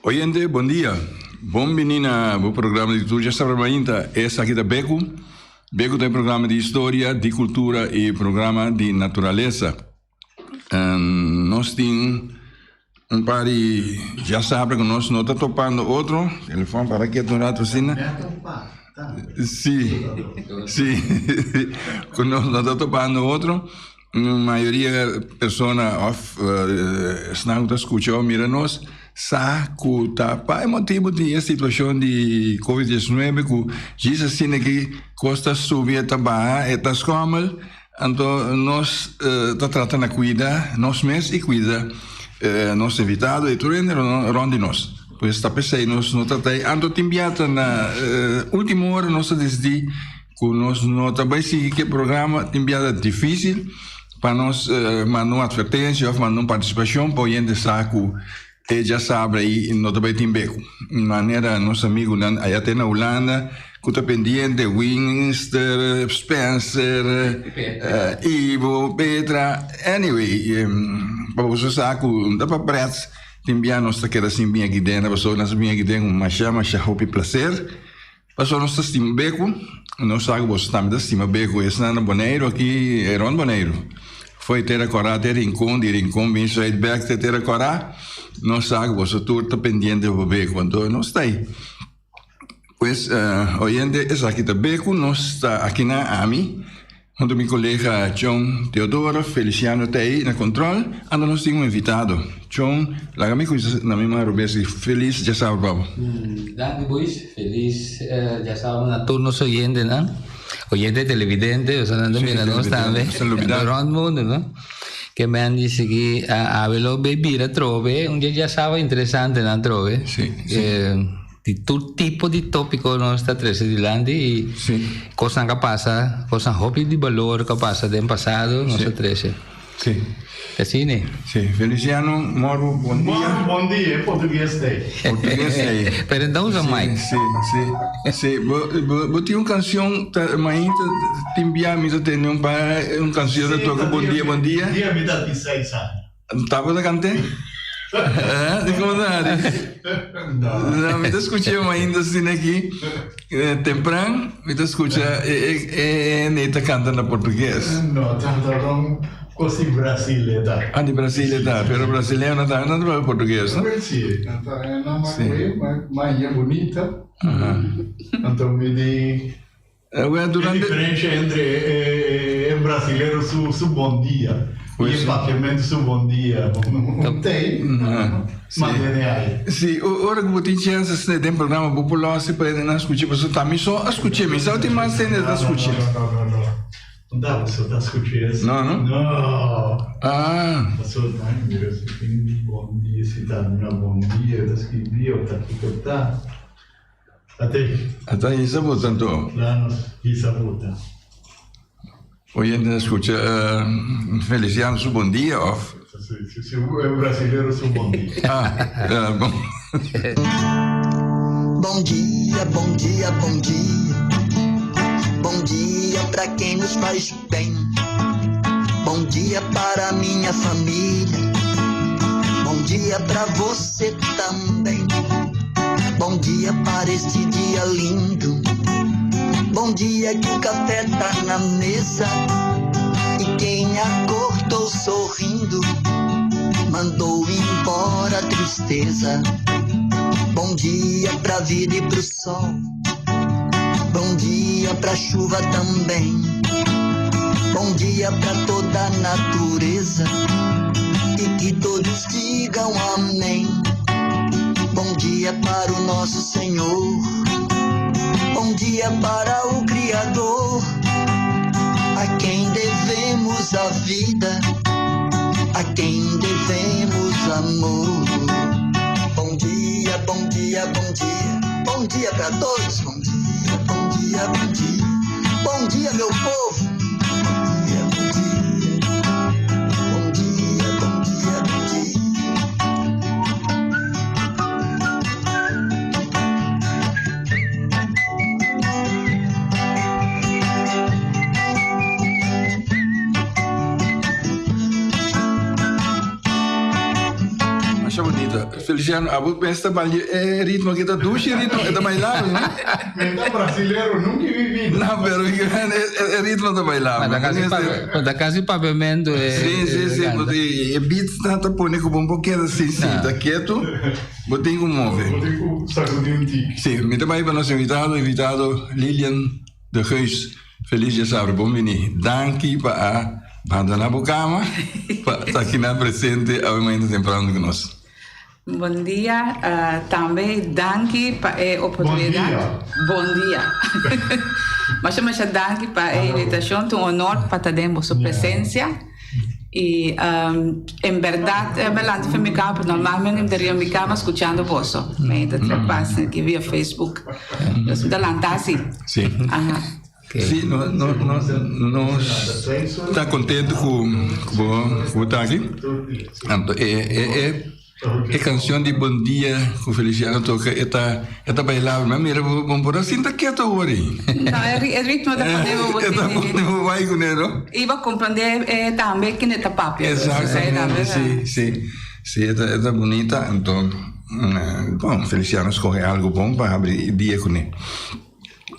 Oyente, bon dia. Bon bini na bo programa di tur djasabra mainta. Esaki ta Beku. Beku ta e programa di historia, di kultura i programa di naturalesa. Nos tin un par di djasabra ku nos no ta topando otro. Telefòn para ketu un ratu asina. Sí, sí. Ku nos no ta topando otro. Mayoria persona òf esnan ku ta skucha òf mira nos sa ku ta pa e motibu di e situashon di covid diesnuebe ku djis asina ki kos ta subi e ta baha e ta skòmel anto nos ta trata na kuida nos mes i kuida nos invitado i tur hende rònt di nos. Pues ta p'esei nos no ta ta anto tin bia ta na ultimo ora nos ta disidí. Ku nos no ta bai sigui ku e programa tin biaha difísil pa nos manda un atvertensia òf manda un partisipashon pa oyente sa ku e djasabra ei no ta bai tin beku. Manera nos amigunan aya te na Hulanda ku ta pendiente, Winster, Spencer, Ivo, Petra, anyway pa boso sa ku no ta pa prèt tin biaha nos ta keda sin bin aki den pasobra nos a bin aki den ku masha masha hopi plaser. Pasobra nos ta stima Beku, nos sa ku boso tambe ta stima Beku. Esnan na Boneiru aki, e rònt Boneiru. Fo'i Tera Kòrá te Rincon, di Rincon bin straight bèk te Tera Kòrá. Nos sa ku boso tur ta pendiente pa Beku, anto nos ta ei. Pues, oyente, esaki ta Beku, nos ta akinan ami. Hunto mi colega Chon Teodoro Feliciano ta ei na control, anto nos tin un invitado. Chon, laga mi cuminsa na mi man robes di felis djasabra pa bo. Danki boys, felis djasabra na tur nos oyentenan, oyente televidente, boso nan ta mira nos tambe rond mundo no. Ke men di sigui awe lo bay bira atrobe un dia djasabra interesante nan atrobe. Di tur tipo di tópiko nos ta trese dilanti i kosnan ka pasa, kosnan hopi di balor ka pasa den pasado nos ta trese. Sí. Asina. Sí. Feliciano Moro, bon dia. Moro, bon dia. E portugues ta ei. Portugues ta ei. Pero e no usa mic. Sí, sí, sí. Bo, bo, bo tin un kanshon ta mainta tin bia mi ta tende un pa un kanshon ta toka bon dia, bon dia. Bon dia mi ta tin seis aña. Tabata kant'é? Eh, di como ta hari? No, mi ta skucha e mainta asina aki tempran, mi ta skucha e e e hende ta kanta na portugues. No, ta un kos di Brasil e ta. Ah, di Brasil e ta, pero brasileño no ta no ta papia portugues, no? Si, nan ta nan maña bunita. Anto mi di Awor E durante. diferencia entre e brasilero su su bon dia y e papiamento su bon dia un tei mantene ai. Si, ora ku bo tin chance asina den programa bo por losi pa hende nan skucha pasobra ta mi so a skucha mi sa tin mas hende ta skucha. No no no no no ta bo so ta skucha es. No no? No. Ah. Pasobra nan mira si tin bon dia si ta duna bon dia ta skirbi of ta kiko ta. Ate. Ata hisa buta anto. Planos hisa buta. Oyente na scucha Feliciano su bon dia of? Si, si, e brasilero su bon dia. Ah, bon. Bom dia, bom dia, bom dia. Bom dia pra quem nos faz bem. Bom dia para minha família. Bom dia pra você também. Bom dia para este dia lindo. Bom dia que o café tá na mesa. E quem acordou sorrindo mandou embora a tristeza. Bom dia pra vida e pro sol. Bom dia pra chuva também. Bom dia pra toda a natureza. E que todos digam amém. Bom dia para o nosso Senhor. Bom dia para o Criador. A quem devemos a vida. A quem devemos amor. Bom dia, bom dia, bom dia. Bom dia para todos. Bom dia, bom dia, bom dia. Bom dia, meu povo. Bom dia, bom dia. Bom dia, bom dia, bom dia. Masha bunita. Feliciano, abo mes ta balia e ritmo aki ta dushi ritmo, e ta bailabel, no? Mi ta brasilero, nunca i vivi. No, pero e ritmo ta bailabel. Ma ta casi pa, ta casi papiamento e. Si, si, si, e beat ta pone cu bo no por keda sin sinta ketu. Bo tin ku move. Bo tin ku sakudí un tiki. Sí, mi ta bai pa nos invitado, invitado Lilian de Geus. Feliz djasabra, bon bini. Danki pa a bandoná bo kama pa ta akinan presente awe mainta temprano ku nos. Bon dia, tambe danki pa e oportunidat. Bon dia. Bon dia. Masha masha danki pa e invitashon, ta un honor pa ta den boso presensia. Y en berdad mi a lanta for mi cama pero normalmente mi ta riba mi cama scuchando boso. Mi ta trapas aki via Facebook. Dus mi ta lanta asi. Sí. Aha. Sí, no, no, no, nos ta contento cu bo, cu bo ta aki. Anto e, e, e E cancion di Bon Dia cu Feliciano toca e ta e ta bailabel. Mi a mira bo bo por a sinta keto awor ei. No, e ritmo ta pone bo bo E ta pone bo bai cune no. I bo comprende tambe kende ta papia. Exactamente, si, si. Si, e ta e ta bunita. Anto, bon, Feliciano scoge algo bon pa habri dia cune.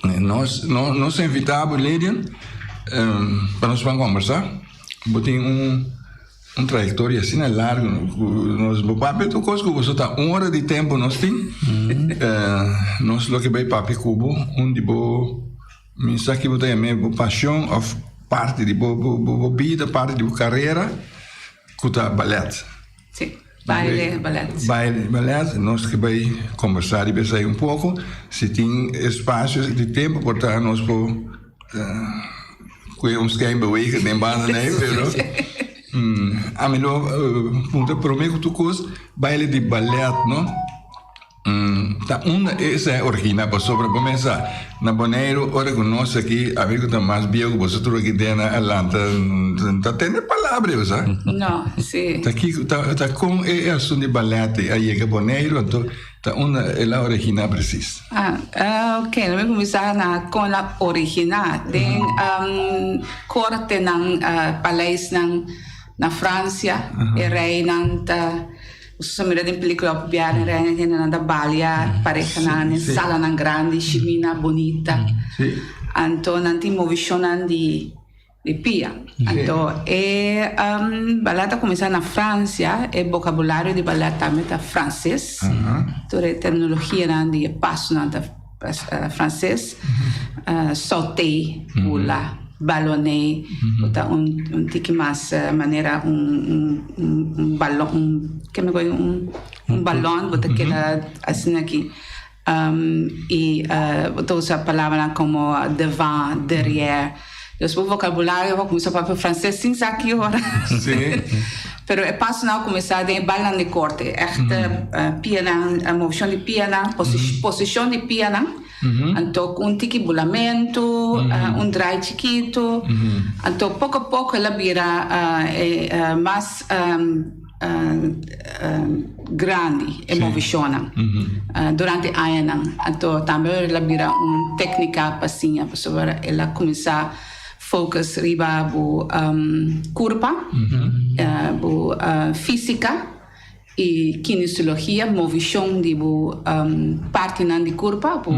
Nos nos a invita bo Lilian pa nos ban combersa. Bo tin un un trayectoria asina largo cu nos bo papia tur cos cu boso ta un ora di tempo nos tin. Nos lo ke bay papia cu bo un di bo mi sa ki bo ta yama bo pasion of parti di bo bo bida parti di bo carera cu ta ballet. Sí, baile, ballet. Baile, ballet. Nos ke bai kombersá riba esei un poko. Si tin espasio di tempu por ta nos por kue un skèn bewegen den banda nei, pero ami lo puntra promé ku tur kos baile di ballet no. Ta unda esei a origina pasobra bo mesa na Boneiru ora ku nos aki ami ku ta mas bieu ku boso tur aki den a lanta ta tende palabra bo sa. No, si. Ta kiko ta ta kon e asuntu di balèt a yega Boneiru anto ta unda el a origina presis. Ah ok lo mi kuminsá na kon el a origina den kortenan paleisnan na Fransia e reinan ta. Boso sa mira den pelicula hopi biaha den reina hendenan ta balia parehanan den salanan grandi shimina bonita anto nan tin movicionnan di di pia anto e ballet a cuminsa na Francia e vocabulario di ballet tambe ta frances tur e terminologianan di e pasonan ta Frances, sauté, hula, baloné, ku ta un un tiki mas manera un un balon un ke mi koe un un balon bo ta keda asina aki i bo ta usa palabranan komo devant, derrière. Dus bo vocabulario bo cuminsa papia frances sin sa ki ora. Sí. Pero e pasonan a cuminsa den e balnan di corte. Echt pianan, movecion di pianan, posicion di pianan. Anto cu un tiki bulamento, un draai chikito. Anto poco a poco el a bira mas grandi e movicionnan durante añanan. Anto tambe el a bira un tecnica pa siña pasobra el a cuminsa focus riba bo curpa, bo fisica y kinesiologia, movicion di bo partinan di curpa, bo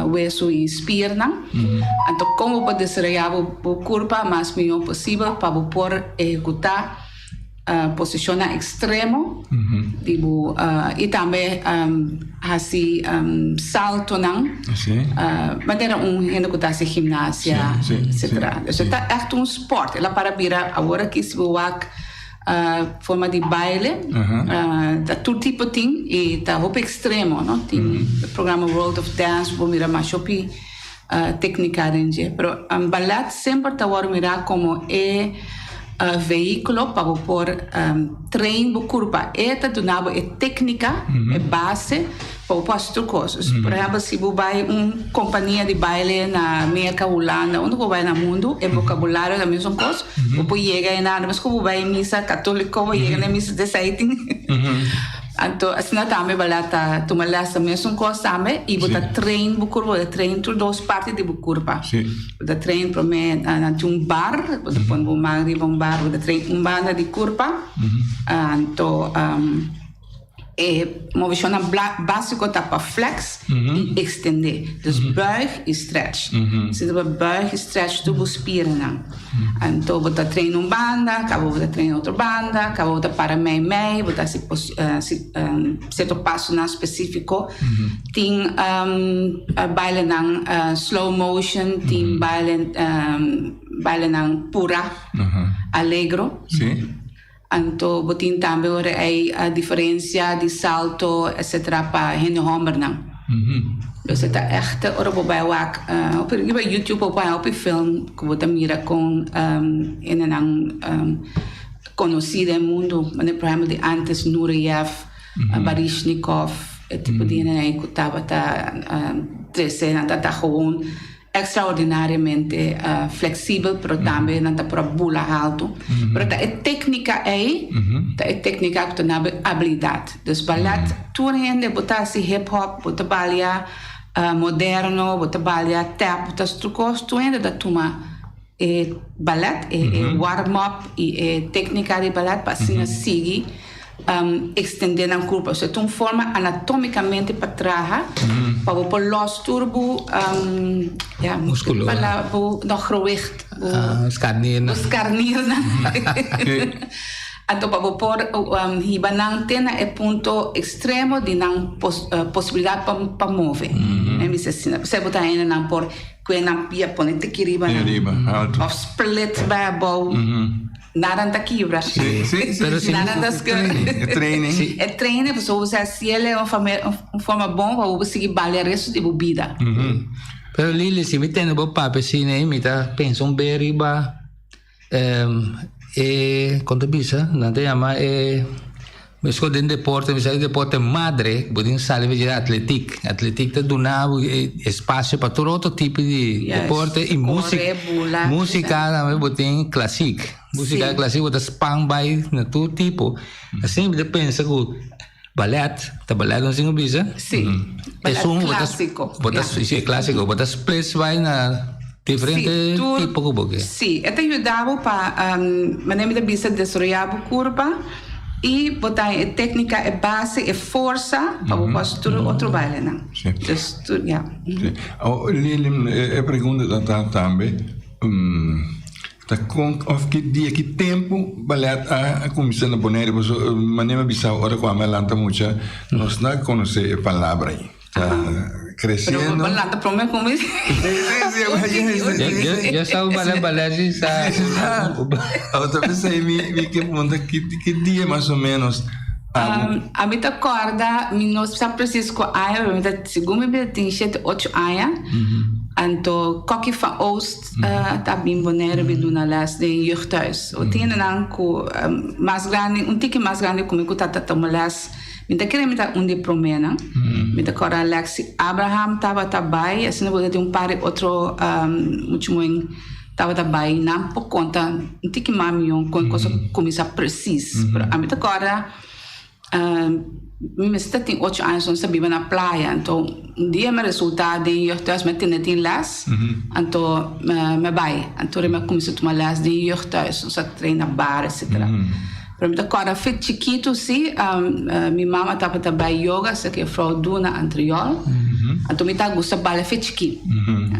weso y spiernan. Anto con bo por desaroya bo curpa mas miho posibel pa bo por ehecuta Posishonnan ekstremo di bo i tambe hasi saltonan manera un hende ku ta hasi gimnasia etsetera. Dus e ta ègt un spòrt. El a para bira awor aki si bo wak forma di baile ta tur tipo tin i ta hopi ekstremo no. Tin e programa World of Dance bo mira masha hopi Téknika den dje. Pero balèt semper ta wòrdu mirá komo e vehíkulo pa bo por train bo kurpa. E ta duna bo e téknika, e base pa bo por hasi tur kos. Por ehèmpel, si bo bai un kompania di baile na Merka, Hulanda, unda ku bo bai na mundu, e vokabulario ta mesun kos. Bo por yega einan, meskos ku bo bai misa katóliko, bo yega na e misa di esei tin. Anto asina tambe bala ta tuma les ta mesun kos tambe i bo ta train bo kurpa, bo ta train tur dos parti di bo kurpa. Bo ta train prome nan tin un bar, bo ta pone bo man riba un bar, bo ta train un banda di kurpa. Anto. E movishonnan básiko ta pa flex i ekstendé. Dus buig i stretch. Si ta buig i stretch tur bo spiernan. Anto bo ta train un banda, kaba bo ta train otro banda, kaba bo ta para mei mei, bo ta hasi sierto pasonan spesífiko. Tin bailenan slow motion, tin bailenan pura, alegro. Anto bo tin tambe ora ei diferencia di salto etc pa hende hombernan. Dus e ta echt ora bo bai wak op riba YouTube bo por haña hopi film ku bo ta mira kon hendenan konosí den mundu manera por ehempel di antes Nureyev, Baryshnikov e tipo di hendenan ei ku tabata trese nan ta gewoon Extraordinariamente flexibel pero tambe nan ta por a bula haltu. Pero ta e técnica ei ta e técnica ku ta na bo abilidat. Dus ballet tur hende bo ta hasi hip hop, bo ta balia moderno, bo ta balia tap, bo ta hasi tur kos, tur hende ta tuma e ballet, e warm up i e técnica di ballet pa asina sigui. Extendé nan kurpa. So e ta un forma anatómikamente pa traha pa bo por lòs tur bo ya Múskulo. Palabra bo no gewicht bo Skarnirnan. Bo skarnirnan. Anto pa bo por hiba nan te na e punto ekstremo di nan posibilidat pa move. Mi bisa asina. P'esei bo ta hende nan por kue nan pia pone tiki riba nan òf split bai abou. Nada ta kibra. Sí, sí, sí. Pero si Nada ta skeur. E training. Sí. E training pasobra bo sa si el e un un forma bon pa bo sigui balia resto di bo bida. Pero Lili, si mi tende bo papia asina ei, mi ta pensa un be riba e, kon ta bisa? Nan ta yama e, meskos den deporte, mi sa e deporte madre, bo tin sali pa dje atletik. Atletik ta duna bo e espasio pa tur otro tipo di Juist. deporte i Kore, bula, musika tambe bo tin klasik. Musika Sí. klasik bo ta span bai na tur tipo. Asina mi ta pensa ku balèt, ta balèt nos tin ku bisa? Sí, balèt Esun bo ta klasiko, bo ta ja. si e klasiko, bo ta splits bai na diferente Sí, tur tipo ku bo ke. Sí, e ta yuda bo pa manera mi ta bisa desaroyá bo kurpa i bo ta e téknika, e base, e forsa pa bo por hasi tur e otro bailenan. Sí. Dus tur, ja. Sí. Awor Lili, e pregunta ta ta tambe, Ta kon of ki dia, ki tempu balèt a kuminsá na Boneiru? Pasobra manera mi a bisa ora ku ami a lanta mucha, nos no a konosé e palabra ei. Ta kresiendo. Pero bo lanta promé ku mi. Sí, sí, sí. Yo sa balèt balèt sí sa. Awor ta p'esei mi ke punta ki dia mas o ménos abo. Ami ta kòrda, mi no sa presis kua aña, pero mi ta segun mi bira tin shete ocho aña, anto Koki van Oost. Ta bin Bonaire bin duna les den jeugdhuis. O tin hendenan ku mas grandi, un tiki mas grandi ku mi ku ta tuma les. Mi ta kere mi ta un di e proménan. Mi ta kòrda Lexi Abraham tabata bai, asina bo ta tin un par di otro muchu moen tabata bai. Nan por konta un tiki mas mihó kon e kos a kuminsá presis. Pero ami ta kòrda. Mi mester tin ocho años nos ta biba na playa anto un dia mi resulta den jeugdhuis mi a tende tin les anto mi a bai anto mi a cuminsa tuma les den jeugdhuis nos a train na bar etcetera pero mi ta corda fe chikitu si mi mama tabata bai yoga esaki e vrouw Duna Antriol anto mi ta gusta balia fe chiki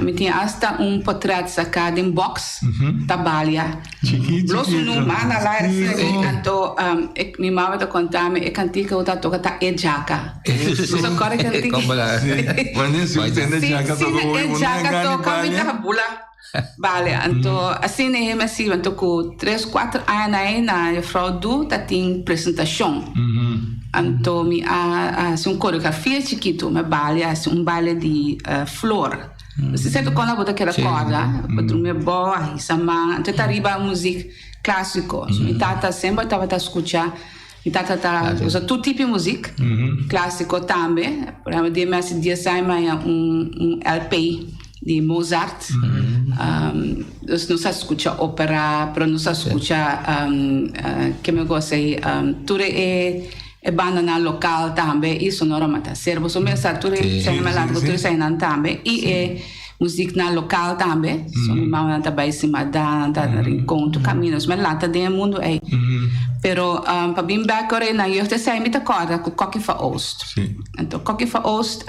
mi tin hasta un potret saca den box ta balia. Chiki, Los chiki. nu manda al aire Sí, asina oh. anto um, mi mama ta konta mi e kantika ku ta toka ta E Djaka. Bo sa kòrda e kantika? Kom bala. Sí. Wanneer si usted Sí, djaka sí, toka e hoy, uno djaka gani toka mi balia. ta bula. Bale, anto asina e heme sirbi. Anto ku tres, kuater aña na ei na juffrouw Du ta tin presentashon. Anto mi a hasi un koreografia chikitu. Mi a balia hasi un baile di flor. Si sierto kònda bo ta keda kòrda, bo drumi abou, a hisa man, anto ta riba muzik klásiko. So mi tata semper tabata skucha, mi tata ta usa tur tipo di muzik, klásiko tambe. Por ehèmpel den mi hasi dies aña mi haña un LP di Mozart. Dus nos a skucha ópera, pero nos a skucha ke mi gosa ei, tur e. E bandanan lokal tambe i Sonora Matancera. Boso mester sa tur e sènnan largu tur eseinan tambe i e muziknan lokal tambe. So mi mamanan ta bai Simadá, nan ta na Rincon, tur kaminda. So mi a lanta den e mundu ei. Pero pa bin bek ora na jeugd esei mi ta kòrda ku Kokkie van Oost. Anto Kokkie van Oost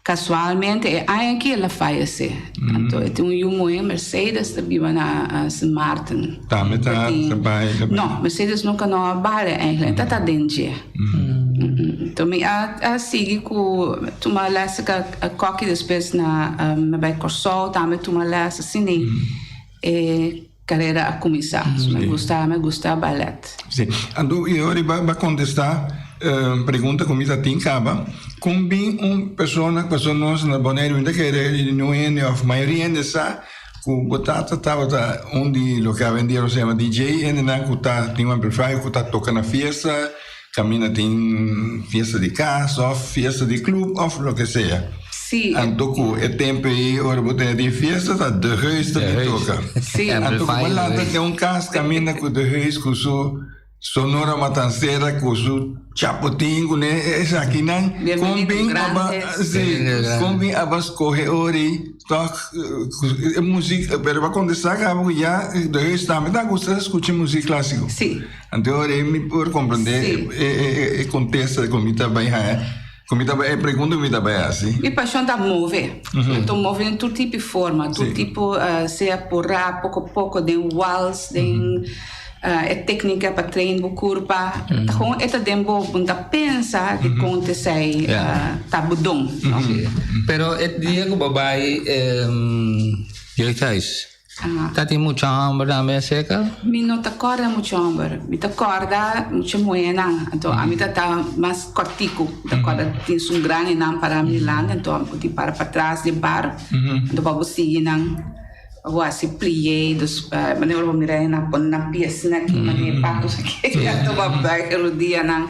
kasualmente e aña aki el a fayesé. Anto e tin un yu muhé Mercedes ta biba na Sint Maarten. Tambe ta ta bai ta bai? No, Mercedes nunka no a bale eigenlijk, e ta ta den dje. Anto mi a a sigui ku tuma lès ka Kokkie despues na mi a bai Kòrsou tambe tuma lès asina e Carera a cuminsa. So mi gusta, mi gusta ballet. Si. Anto i ora bo a contesta pregunta cu mi ta tin caba, con bin un persona, pasobra nos na Boneiru mi ta kere niun hende of mayoria hende sa cu bo tata tabata un di loke awendia nos ta yama DJ, hendenan cu ta tin un amplifier cu ta toca na fiesta, Caminda tin fiesta di cas of fiesta di club of loke sea. Sí. Anto cu e tempo ey ora bo tene tin fiesta ta De Heus ta bin toca. Sí. Anto cu bo lanta den un cas caminda cu De Heus cu su Sonora Matancera cu su chapotin cu ne esakinan con bin aba sí con bin aba scoge ora ey toch e muziek pero bo a contesta caba cu ya De Heus tambe ta gusta scucha muziek clasico. Sí. Anto ora ei mi por comprende e contesta cu mi ta bay haya, cu mi ta bay, e pregunta cu mi ta bay haci. Mi pasion ta move. Anto move den tur tipo di forma, tur tipo, sea purá poco poco den wals, den e tecnica pa train bo curpa. Ta gewoon e ta den bo, bo no ta pensa di con t'esei ta bo don, no? Pero e dia cu bo bay jeugdhuis. Ta tin mucha homber tambe acerca? Mi no ta corda mucha homber. Mi ta corda mucha muhernan. Anto ami ta ta mas cortico. Mi ta corda tin sun grandinan para mi dilanti anto ami por tin para patras di bar. Anto pa bo sigui nan pa bo haci plié. Dus manera ora bo mira nan pone nan pia asina aki manera patos aki. Anto bo a buig e rodianan.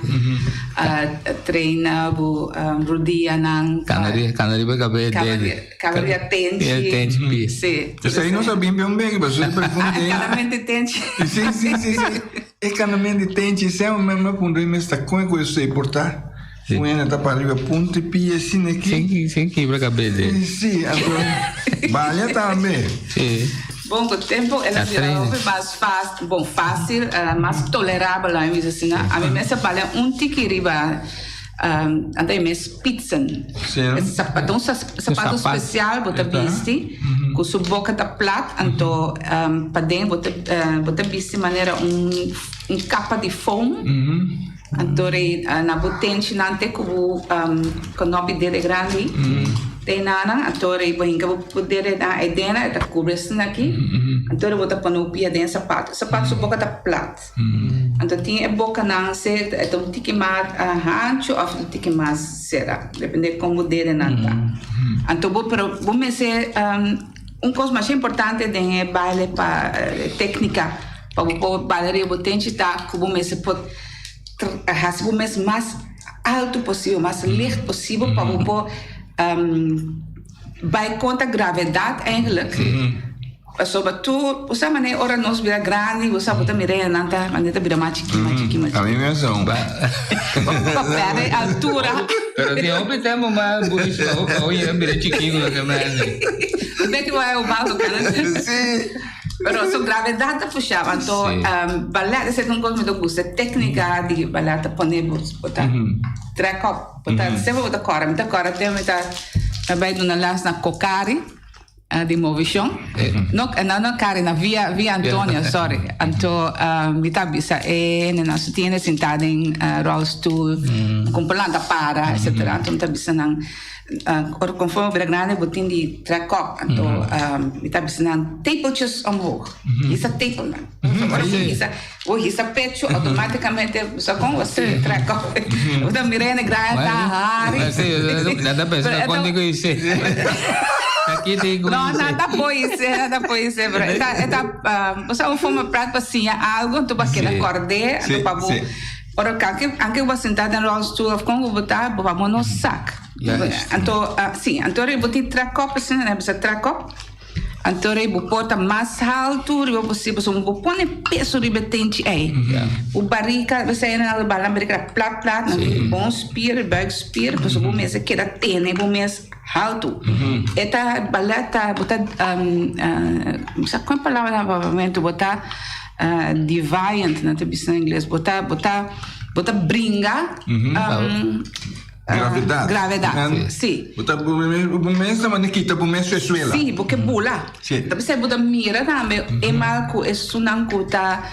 Traina bo rodianan. Cana riba cabes dede. Caballeria tenchi. El tenchi pi. Sí. Esei no sa bien bien bien, pasobra e pregunta ei. Canament di tenchi. Sí, sí, sí, sí. E canament di tenchi esei mi a puntra mi mes ta con cu esei por ta. Sí. Un hende ta para riba punta e pia asina aki. Sin sin kibra cabes de. Sí, anto balia tambe. Sí. Bon, cu tempo el a bira hopi mas fácil, bon, fácil, mas tolerabel, laat mi bisa asina. Ami mes a balia un tiki riba. Anto e mes spitsen. E sapato, un sapato special bo ta bisti cu su boca ta plat anto paden bo ta bo ta bisti manera un un capa di foam anto rei na bo tenchinan te cu bo knopi dede grandi te nanan anto rei bo hinca bo dede na e dena e ta cubri asina aki anto rei bo ta pone bo pia den e sapato, e sapato su boca ta plat. Anto tin e bokanan se e ta un tiki mas hanchu of un tiki mas sera, depende kon bo dedenan ta. Anto bo pero bo mester un kos masha importante den e baile pa e teknika pa bo por baila riba bo tenchi ta ku bo mester por hasi bo mes mas altu posibel, mas licht posibel pa bo por bai kontra gravedat eigenlijk. Pasobra tur, bo sa manera ora nos bira grandi, bo sa bo ta mira e nan ta manera ta bira mas chikí, mas chikí, mas A chikí. mi mes aun. Pa perde altura. Pero tin hopi tempo mas bush pa oye a bira chikí ku loke mende. Bek bo a Ubaldo kana. Sí. Pero su gravedad ta pusha, anto Sí. ballet esei ta un kos mi ta gusta, e téknika di ballet ta pone bo bo ta trek op, bo ta semper bo ta kòrda, mi ta kòrda te mi ta bai duna les na Cocari. Di movishon. No, no, no Cari, na Via, Via Antonio, sorry. Anto mi ta bisa e hendenan su tin hende sintá den rolstoel, kon por lanta para, etcetera. Anto mi ta bisa nan, ora konforme bo bira grandi bo tin di trèk òp. Anto mi ta bisa nan, tepeltjes omhoog. Hisa tepelnan. Ora bo hisa, bo hisa pecho automaticamente bo sa kon bo sigui trèk òp. Bo ta mira hende grandi ta hari. Nan ta pensa ta kon di ku hise. Ta ki tin ku No, hise. nan ta por hise, nan ta por hise, pero e ta, e ta, bo sa un forma prat pa siña algu, anto pa keda kòrd'é, anto pa bo, ora anke, anke bo a sintá den ròlstoel òf kon ku bo ta, bo pa bo no sak. Anto, si, anto ora bo tin trèk òp asina, nan a bisa trèk òp. Anto rei bo por ta mas haltu riba posibel pasobra bo pone peso riba e tenchi ei. Bo barika, esei nan a bala barika ta plat plat, nan tin bon spier, buikspier, pasobra bo mester keda tene bo mes haltu. E ta balèt ta bo ta, mi sa kon e palabra na papiamentu, bo ta. Defiant nan ta bisa na ingles. Bo ta bo ta bo ta bringa Gravedad. Gravedad, si. Bo ta bo mes ta manda kita bo mes suela. Si, bo ke bula. Si. Ta bisa bo ta mira tambe e mal ku esunnan ku ta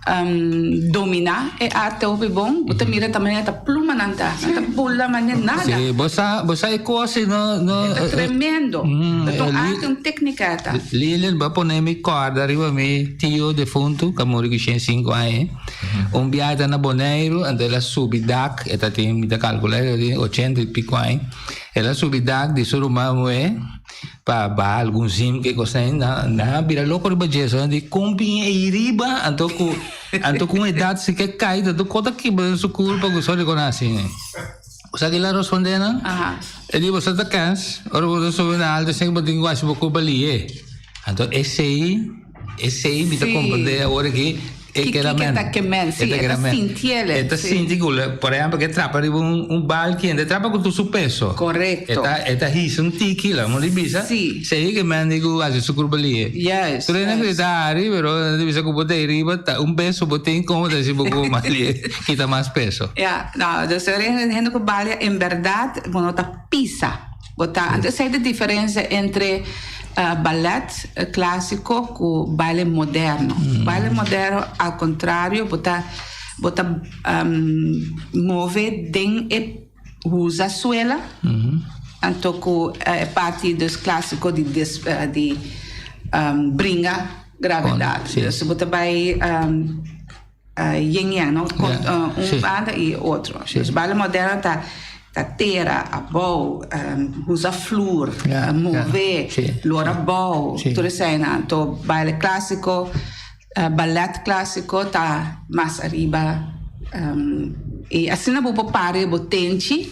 Dominá e arte hopi bon, bo ta mira ta manera ta pluma nan ta, nan ta bula manera nada. Sí, bo sa, bo sa e kos i no, no. E ta tremendo. Ta un arte, un técnica e ta. Lilian, bo a pone mi kòrda riba mi tio defuntu ku a muri ku shen sinku aña. Un biaha e ta na Boneiru, anto el a subi dak, e ta tin, mi ta kalkulá, e ta tin ochenta i piko aña. El a subi dak di su ruman muhé. Pa baha algun zim ke kos nan nan a bira loko riba dje so nan di kon bin ei riba anto ku anto ku un edat si ke kai ta tur kos ta kibra den su kurpa ku sori kon hasi bo sa kila rosponde nan e di boso ta kens ora bo ta subi na alto esei bo tin ku hasi bo kurpa lihe anto esei esei mi ta komprende awor aki E keda men. Kiko ta kemen? Sí, e ta sintiel. E ta sinti ku, por ehempel, ke trapa riba un balki, e trapa ku tur su peso. Korekto. E ta, e ta hisa un tiki, la mo di bisa. Sí. Sei ke men di ku hasi su kurpa lihe. Juist. Tur hende ku ta hari, pero nan ta bisa ku bo ta ei riba, ta un peso bo tin, komo ta hasi bo ku mas lihe, kita mas peso. Ya, no, dus ora hende ku balia, en bèrdat bo no ta pisa. Bo ta, anto esei ta diferensia entre ballet klasiko ku baile moderno. Baile moderno al kontrario bo ta bo ta move den e usa suela anto ku e parti dus klasiko di di bringa gravedat. Dus bo ta bai Yin yang, no? Un banda i otro. Dus baile moderno ta ta tera abou, usa flur, move, lora abou, tur eseinan. Anto baile klasiko, ballet klasiko ta mas ariba. I asina bo por para bo tenchi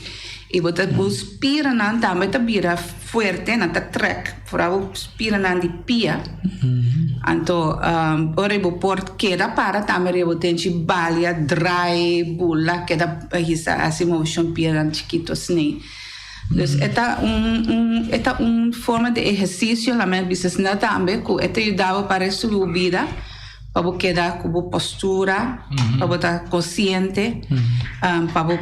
i bo ta bo spiranan tambe ta bira fuerte, nan ta trek foral bo spiranan di pia. Anto ora bo por keda para tambe riba bo tenchi balia, drai, bula, keda hisa hasi moveshon pianan chikito asina. Dus e ta un un e ta un forma di ehersisio lamen a bisa asina tambe ku e ta yuda bo pa resto di bo bida. Pa bo keda ku bo postura, pa bo ta konsiente, pa bo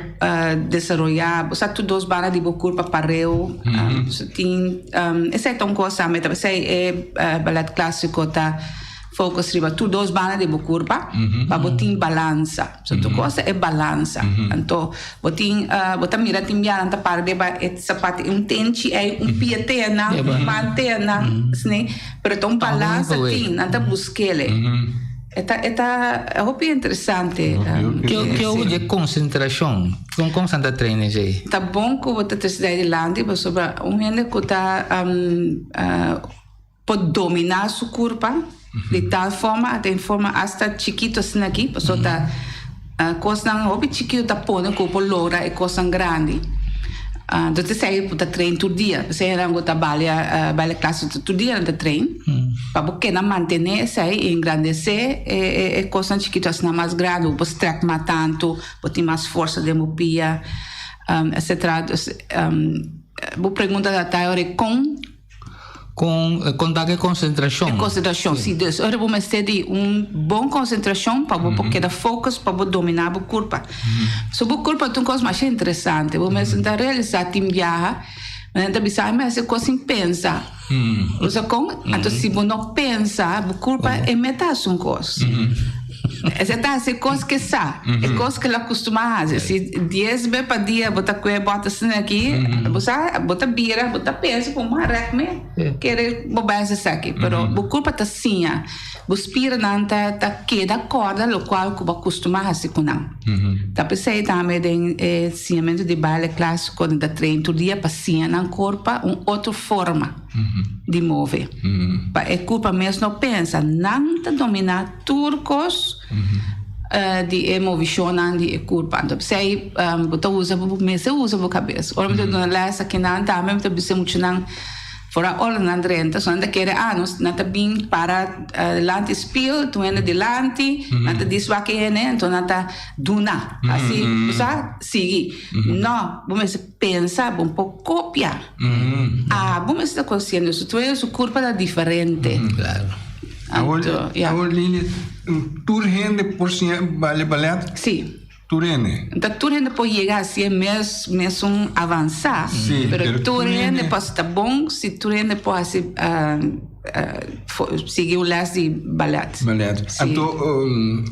desaroyá, bo sa tur dos banda di bo kurpa pareu. Tin, esei ta un kos tambe, ta p'esei e balèt klásiko ta focus riba tur dos banda di bo kurpa, pa bo tin balansa. So tur kos ta e balansa. Anto bo tin, bo ta mira tin bianan ta para riba e sapat un tenchi ei, un pia tenan, un man tenan, asina. Pero ta un balansa tin, nan ta busk'el. E ta, e ta hopi interesante. Ke ke obo dje konsentrashon? Kon kon san ta train esei? Ta bon ku bo ta trese dai dilanti pasobra un hende ku ta por dominá su kurpa di tal forma, den forma asta chikito asina aki, pasobra ta kosnan hopi chikito ta pone ku bo por logra e kosnan grandi. Entonces esei bo ta train tur dia. P'esei nan ku ta balia baile klase tur dia nan ta train pa bo keda mantené esei i engrandesé e kosnan chikito asina mas grandi. Bo por strèk mas tantu, bo tin mas forsa den bo pia, etcetera. Dus bo pregunta ta ta ora kon. Con con ta ke concentracion. E concentracion, si. Dus ora bo mester di un bon concentracion pa bo por keda focus, pa bo domina bo curpa. So bo curpa ta un cos masha interesante. Bo mester ta realisa tin biaha, nan ta bisa, ai mi haci cos sin pensa. Bo sa con? Anto si bo no pensa, bo curpa e meta haci un cos. Esei ta hasi e kos ke sa, e kos ke lo akostumá hasi. Si dies be pa dia bo ta kue bòt asina aki, bo sa, bo ta bira, bo ta pensa ku un rèk me kere bo bai hasi esaki. Pero bo kurpa ta siña, bo spiranan ta ta keda kòrda lokual ku bo akostumá hasi ku nan. Ta p'esei tambe den e siñamentu di baile klásiko nan ta train tur dia pa siña nan kurpa un otro forma di move. Pa e kurpa mes no pensa, nan ta dominá. Tur kos di e movishonnan di e kurpa. Anto p'esei bo ta usa bo mester usa bo kabes. Ora mi ta duna lès akinan tambe mi ta bisa muchanan foral ora nan drenta so nan ta kere ah nos nan ta bin para dilanti spil tur hende dilanti nan ta dis wak e hende anto nan ta duna asi bo sa sigui no bo mester pensa bo por kopia ah bo mester ta konsiente su tur hende su kurpa ta diferente. Awor, Anto, ja. awor Lili, tur hende por siña baile ballet? Sí. Tur hende? Ta tur hende por yega haci e mes mesun avansa, Sí, pero pero tur tur hende hende- por ta bon si tur hende por haci sigui un les di ballet. Ballet. Sí. Anto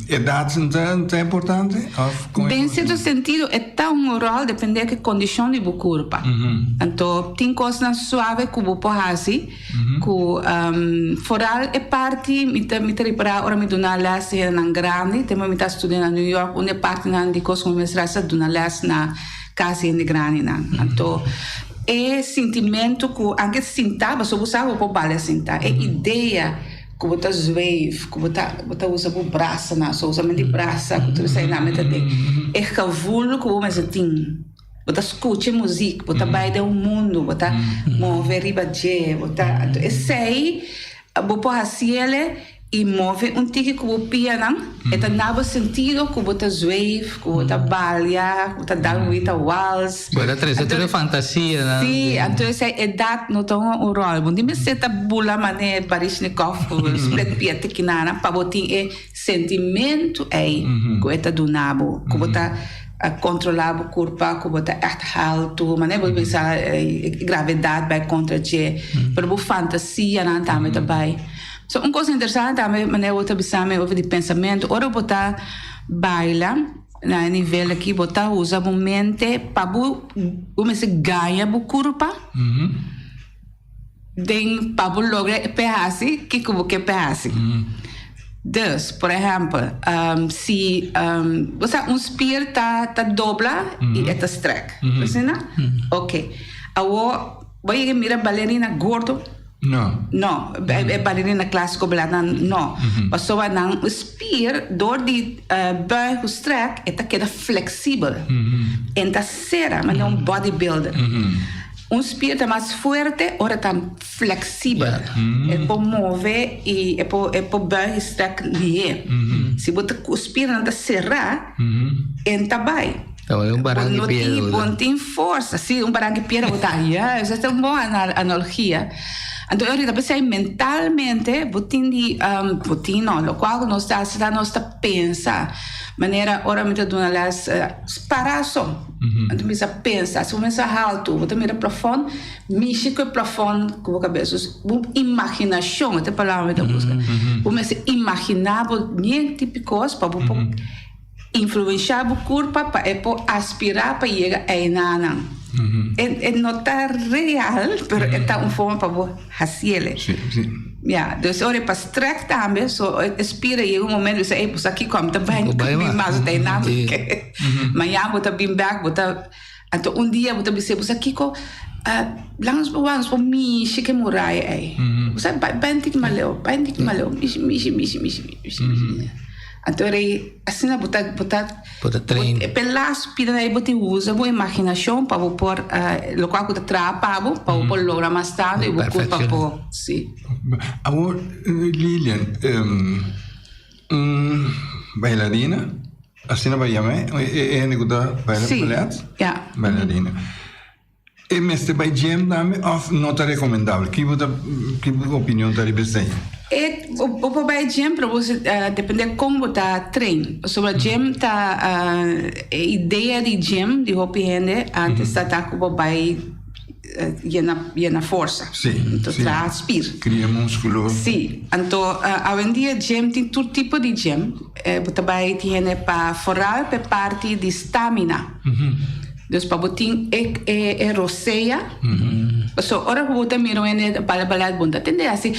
edad ta ta importante of con Den cierto sentido e ta un rol depende ke condicion di bo curpa. Anto tin cosnan suave cu bo por haci cu vooral e parti mi ta mi ta ripara ora mi duna les di hendenan grandi tempo mi ta studia na New York un di e partinan di cos cu mi mester haci ta duna les na cas di hende grandinan. Anto e sintimento cu anke sinta pasobra bo sa bo por bale sinta e idea cu bo ta zweef cu bo ta bo ta usa bo brasanan so usamento di brasa cu tur esainan mi ta den e gevoel cu bo mester tin. Bo ta scucha e muziek, bo ta bay den un mundo, bo ta move riba dje, bo ta, anto esey bo por haciele y move un tiki cu bo pianan, e ta na bo sentido cu bo ta zweef, cu bo ta balia, cu bo ta dal un wita wals. Bo ta trece tur e fantasianan. Si, anto esey edad no ta hunga un rol. Bo no mester ta bula mane Baryshnikov cu split pia tikinana pa bo tin e sentimento ey cu e ta duna bo, cu bo ta controla bo curpa, cu bo ta echt halto, manera bo bisa gravedad bay contra dje, pero bo fantasianan tambe ta bay. So un cos interesante tambe manera bo ta bisa mi over di pensamento, ora bo ta baila na e nivel aki bo ta usa bo mente pa bo, bo mester gaña bo curpa. Den pa bo logra e pe hasi kiko bo ke pe hasi. Dus, por ehèmpel, si bo sa un spier ta ta dobla i e ta strèk, asina? Oke. Awor bo yega mira balerina gordo? No. No, e balerina klasiko bla nan no. Pasobra nan spier dor di buig ku strèk e ta keda fleksibel. E ta sera manera un bodybuilder. Un spier ta mas fuerte ora ta flexibel. E por move y e por e por buig y strek lihé. Si bo ta cu spiernan ta cerá, e no ta bay. Ta bay un baranki Bo no piedra tin bo ta. bo no tin forsa. Si, un baranki piedra bo ta, juist, esta un bon analogía. Anto e ora ta p'esei mentalmente bo tin di bo tin no, locual cu nos ta haci ta nos ta pensa. Manera ora mi ta duna les para so. Anto mi sa pensa, si bo mester haltu, bo ta mira plafòn, mishi ku e plafòn ku bo kabes. Dus bo imaginashon, e ta e palabra mi ta buska. Bo mester imaginá bo bien tipi kos pa bo por influenshá bo kurpa pa e por aspirá pa yega einanan. E no ta real, pero e ta un forma pa bo hasiel. Ya, dus ora e pa strek tambe, so e spira yega un momento bisa, ey, bo sa kiko, mi ta bai, mi ta bin mas ta einan. Mañan bo ta bin bek, bo ta, anto un dia bo ta bisa, bo sa kiko, laga nos por wak, nos por mishi ke muraya ey. Bo sa, bai, bai un tiki mas leu, bai un tiki mas leu, mishi, mishi, mishi, mishi, mishi, mishi. Anto ora ei, asina bo ta, bo ta, Bo ta train. E pelas pida ei bo tin usa bo imaginashon pa bo por, lokual ku ta traha pa bo, pa bo por logra mas tantu i bo kurpa por, si. Awor, Lilian, un bailarina, asina bo a yam'é, e hende ku ta baila ballet? Si, ya. Bailarina. E mester bai gym tambe of no ta recomendabel? Ki bo ta ki bo opinion ta riba esei? E bo por bai gym pero bo depende kon bo ta train. Pasobra gym ta e idea di gym di hopi hende antes ta ta ku bo bai yena yena forsa. Si, Anto si. traha spier. Kria muskulo. Si. Anto awendia gym tin tur tipo di gym. Bo ta bai tin hende pa foral pa e parti di stamina. Dus pa bo tin e e e rosea. Paso ora ku bo ta mira un hende ta bala bala bo no ta tende hasi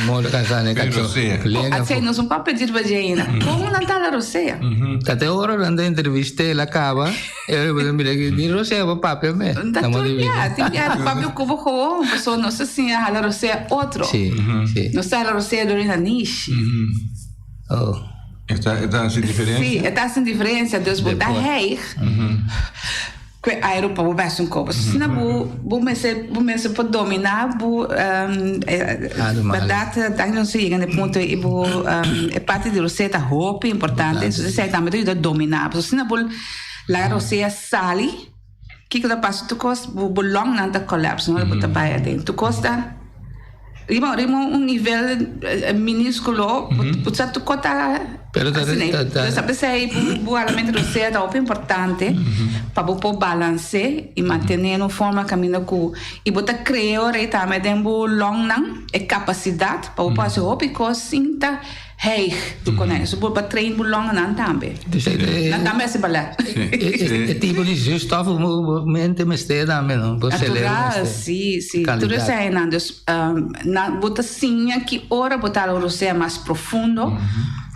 Molo kansa ne E kacho. rosea. Lenga Asei fu. nos un papia di riba dje ainda. Kon nan ta la rosea? Ta te ora nan ta entrevist'é el a kaba, e bo ta mira ki ni rosea bo papia me. Ta Na tur modo di bia, bisa. tin bia papia ku bo gewoon, paso nos ta siña hala rosea otro. Si, si. Nos ta hala rosea dor di nanishi. Oh. E ta e ta hasi diferencia? Sí, e ta hasi diferencia. Dus bo ta hijg ku e aire pa bo bes un kopo. Asina bo bo mester bo mester por domina bo bèrdat ta nos a yega na e punto ei bo e parti di rosea ta hopi importante. Entonces esei tambe ta yuda domina. Pasobra asina bo laga rosea sali kiko ta pasa? Tur kos bo longnan ta collapse no bo ta bai aden. Tur kos ta. Riba riba un nivel minusculo bo sa tur cos ta Pero ta asina. ta ta Entonces p'esey bo halamentu di rosea ta hopi importante pa bo por balance y mantene un forma caminda cu y bo ta crea ora ey tambe den bo longnan e capacidad pa bo por haci hopi cos sin ta hijg tu konai. So bo pa train bo longanan tambe. Dus e Nan tambe hasi ballet. E e tipo di zuurstof bo bo mente mester tambe no, bo celebro Natural, mester. si, si. Tur Calidad. eseinan. Dus nan bo ta siña ki ora bo ta rosea mas profundo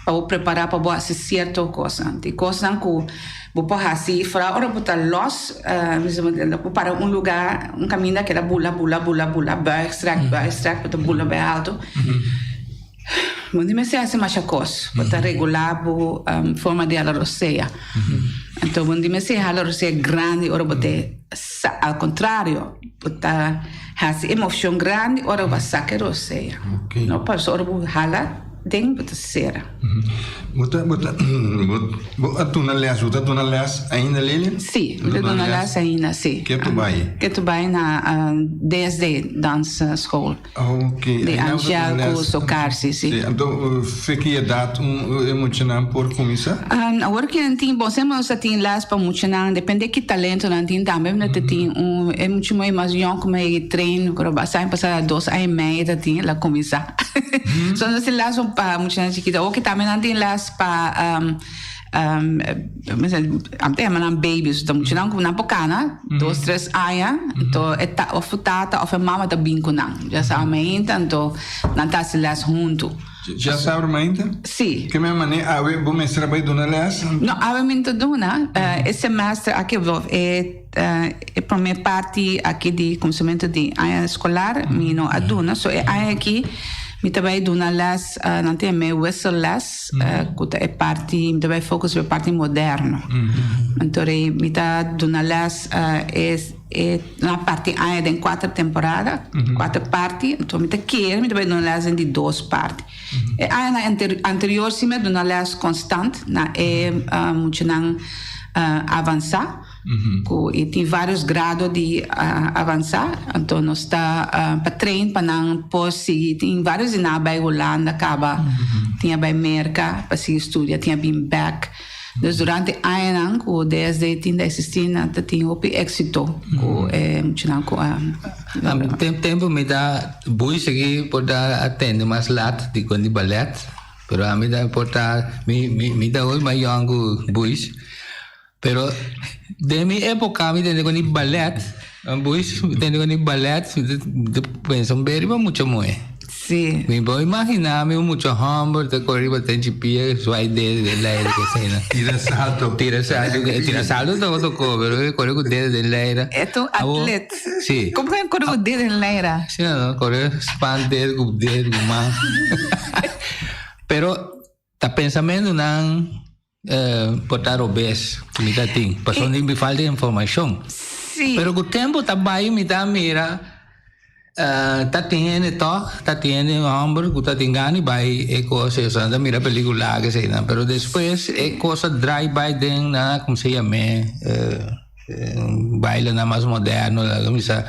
pa bo prepara pa bo hasi cierto cosnan. Tin cosnan cu bo por hasi foral ora bo ta los, bo para un lugar, un caminda keda bula, bula, bula, bula, buig, strek, buig, strek, bo ta bula bay alto. Bo no mester hasi masha kos. Bo ta regulá bo forma di hala rosea. Anto bo no mester hala rosea grandi ora bo ta sa. Al kontrario, bo ta hasi e moveshon grandi ora bo a saka e rosea. No pasobra ora bo hala den bo ta sera. Bo ta bo ta bo a duna lès, bo ta duna lès ainda Lilian? Sí, mi ta duna lès ainda, sí. Ke tu bai? Ke tu bai na DSD, Dansschool. Ok, Di einan bo ta Angel duna ku les. Socarsi, sí. Sí, anto fe ki edat un e muchanan por kuminsá? Awor ki nan tin, bon semper nos ta tin les pa muchanan, depende ki talento nan tin tambe, no ta tin un e mucha muhé mas yòn ku mi a yega train, ku aña pasá dos aña y medio ta tin, el a kuminsá. So nos tin les pa muchanan chikito. Awor ki tambe nan tin les pa Ante ta yama nan babies, ta muchanan ku nan por kana dos tres aña, anto e ta of e tata of e mama ta bin ku nan. Ya sa mainta anto nan ta hasi les huntu. Ya sabra mainta? Si. Ke men manera awe bo mester a bai duna les? No, awe mi no ta duna. E semester aki of e e prome parti aki di kuminsamentu di aña eskolar mi no a duna. So e aña aki mi ta bai duna les, nan ta yama e wisselles, ku ta e parti, mi ta bai focus riba e parti moderno. Anto rei mi ta duna les e na parti aña den kuater temporada, kuater parti. Anto mi ta kere mi ta bai duna les den di dos parti. E añanan anterior si mi a duna les konstant na e muchanan avansá. Ku e tin varios grado di avansá, anto nos ta pa train pa nan por sigui. Tin varios di nan a bai Hulanda kaba, tin a bai Merka pa sigui studia, tin a bin bèk. Dus durante añanan ku DSD tin ta eksistí nan ta tin hopi éksito ku e muchanan ku a logra. Tempu mi ta bui sigui por ta atende mas lat di kon di balèt, pero ami ta por ta mi ta hopi mas yòn ku buis. Pero den mi epoca mi tende con di ballet, boys mi tende con di ballet, mi ta pensa un beri pa mucha muhe. Sí. Mi por imagina mi un mucha homber ta corre riba tenchi pia, zwaai dedo den leira que asina. Tira salto. Tira salto, tira salto ta otro cosa, pero corre cu dedo den leira. E ta un atlet. Sí. Como que corre cu dedo den leira? Sí, no, corre span dedo cu dedo cu man. Pero ta pensamentonan Por ta robes ku mi ta tin, pasobra mi falta informashon. Sí. Pero ku tempu ta bai mi ta mira ta tin hende tòg, ta tin hende hòmber ku ta tin gana di bai e kos ei, osea nan ta mira pelikula eseinan, pero despues e kos a drai bai den nan a kumsa yam'é bailenan mas moderno, nan a kumsa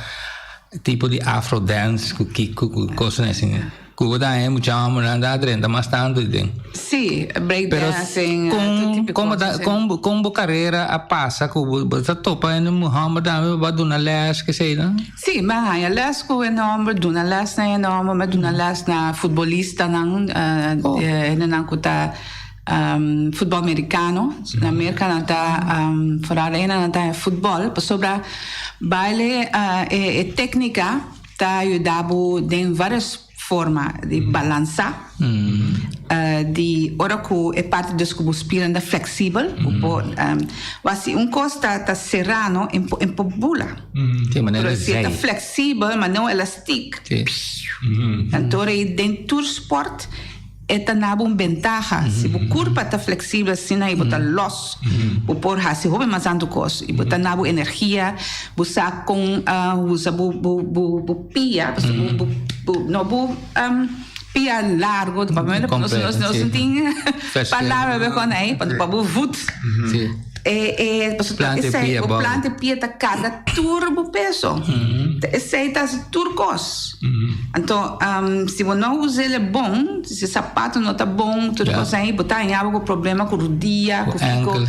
tipo di afro dance ku kiko ku kosnan asina. Ku bo ta haña mucha hòmbernan ta drenta mas tantu den. Sí, break dancing, tur tipo di Pero kos. kon kon bo karera a pasa ku bo ta topa hende hòmber tambe bo a duna lès kesei no? Sí, mi a haña lès ku hende hòmber, duna lès na hende hòmber, mi a duna lès na futbolistanan, hendenan ku ta futbòl merikano. Na Merka nan ta foral hende nan ta haña futbòl pasobra baile e téknika. Ta yuda bo den varios forma di balansa, di ora ku e parti dus ku bo spiran ta fleksibel, bo por wak si un kos ta ta será no e por e por bula. Pero si e ta fleksibel manera un elastik, anto den tur sport. E ta na bo un bentaha. Si bo kurpa ta fleksibel asina i bo ta lòs, bo por hasi hopi mas tantu kos. I bo ta na bo energia, bo sa kon usa bo bo bo bo pia, pasobra bo bo bo no bo pia largo, nos nos nos no tin palabra mehor ei, pa bo vut. E e pasobra Planta e esei pia bo abou. planta e pia ta karga tur bo peso. Ta esei ta hasi tur kos. Anto si bo no us'el bon, si sapato no ta bon, tur Ja. kos ei, bo ta haña bo ku problema ku rudia, Ku ku kiko, enkel.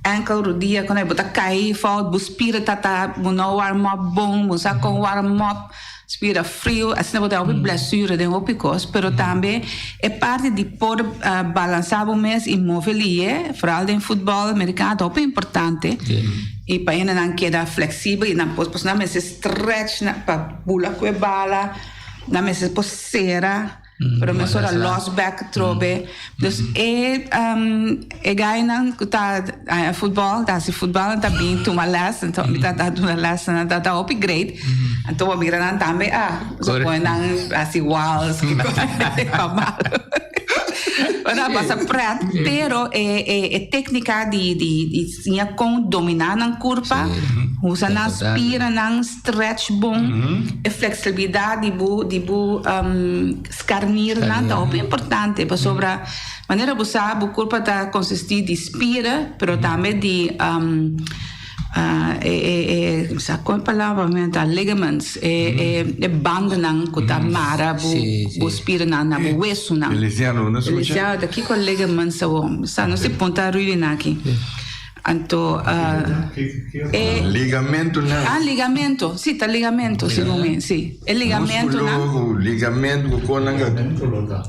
enkel, rudia, ku bo ta kai fout, bo spier ta ta bo no warm up bon, bo sa kon warm up. Spira friu, asina bo ta hopi blessure den hopi kos, pero tambe e parti di por balansa bo mes i move lihe, vooral den futbòl amerikano ta hopi importante i pa hendenan keda fleksibel i nan por pasobra nan mester stretch pa bula ku e bala, nan mester por sera. Pero mesora los bek atrobe. Dus e e gainan ku ta haña futbòl, ta hasi futbòl, ta bin tuma lès. Anto mi ta duna lès na nan, ta hopi great. Anto bo mira nan tambe a so pone nan hasi wals kiko pa malo. Bo ta pasa prèt, pero e e e téknika di di di siña kon dominá nan kurpa, usa nan spiranan. Stretch bon, e flexibilidad di bo di bo skarnirnan ta hopi importante pasobra manera bo sa bo kurpa ta konsisti di spieren pero tambe di e e e mi sa kon e palabra mi ta ligaments e e e bandanan ku ta mara bo bo spiernan na bo wesunan. Feliciano, no skucha? Feliciano ta kiko ligaments awor? Mi sa no si punta ruinan aki. Anto e. Ligamentonan. Ah, ligamento. Si, ta ligamento, segun mi. Si, e ligamentonan. Muskulo ku ligamento ku kon nan ka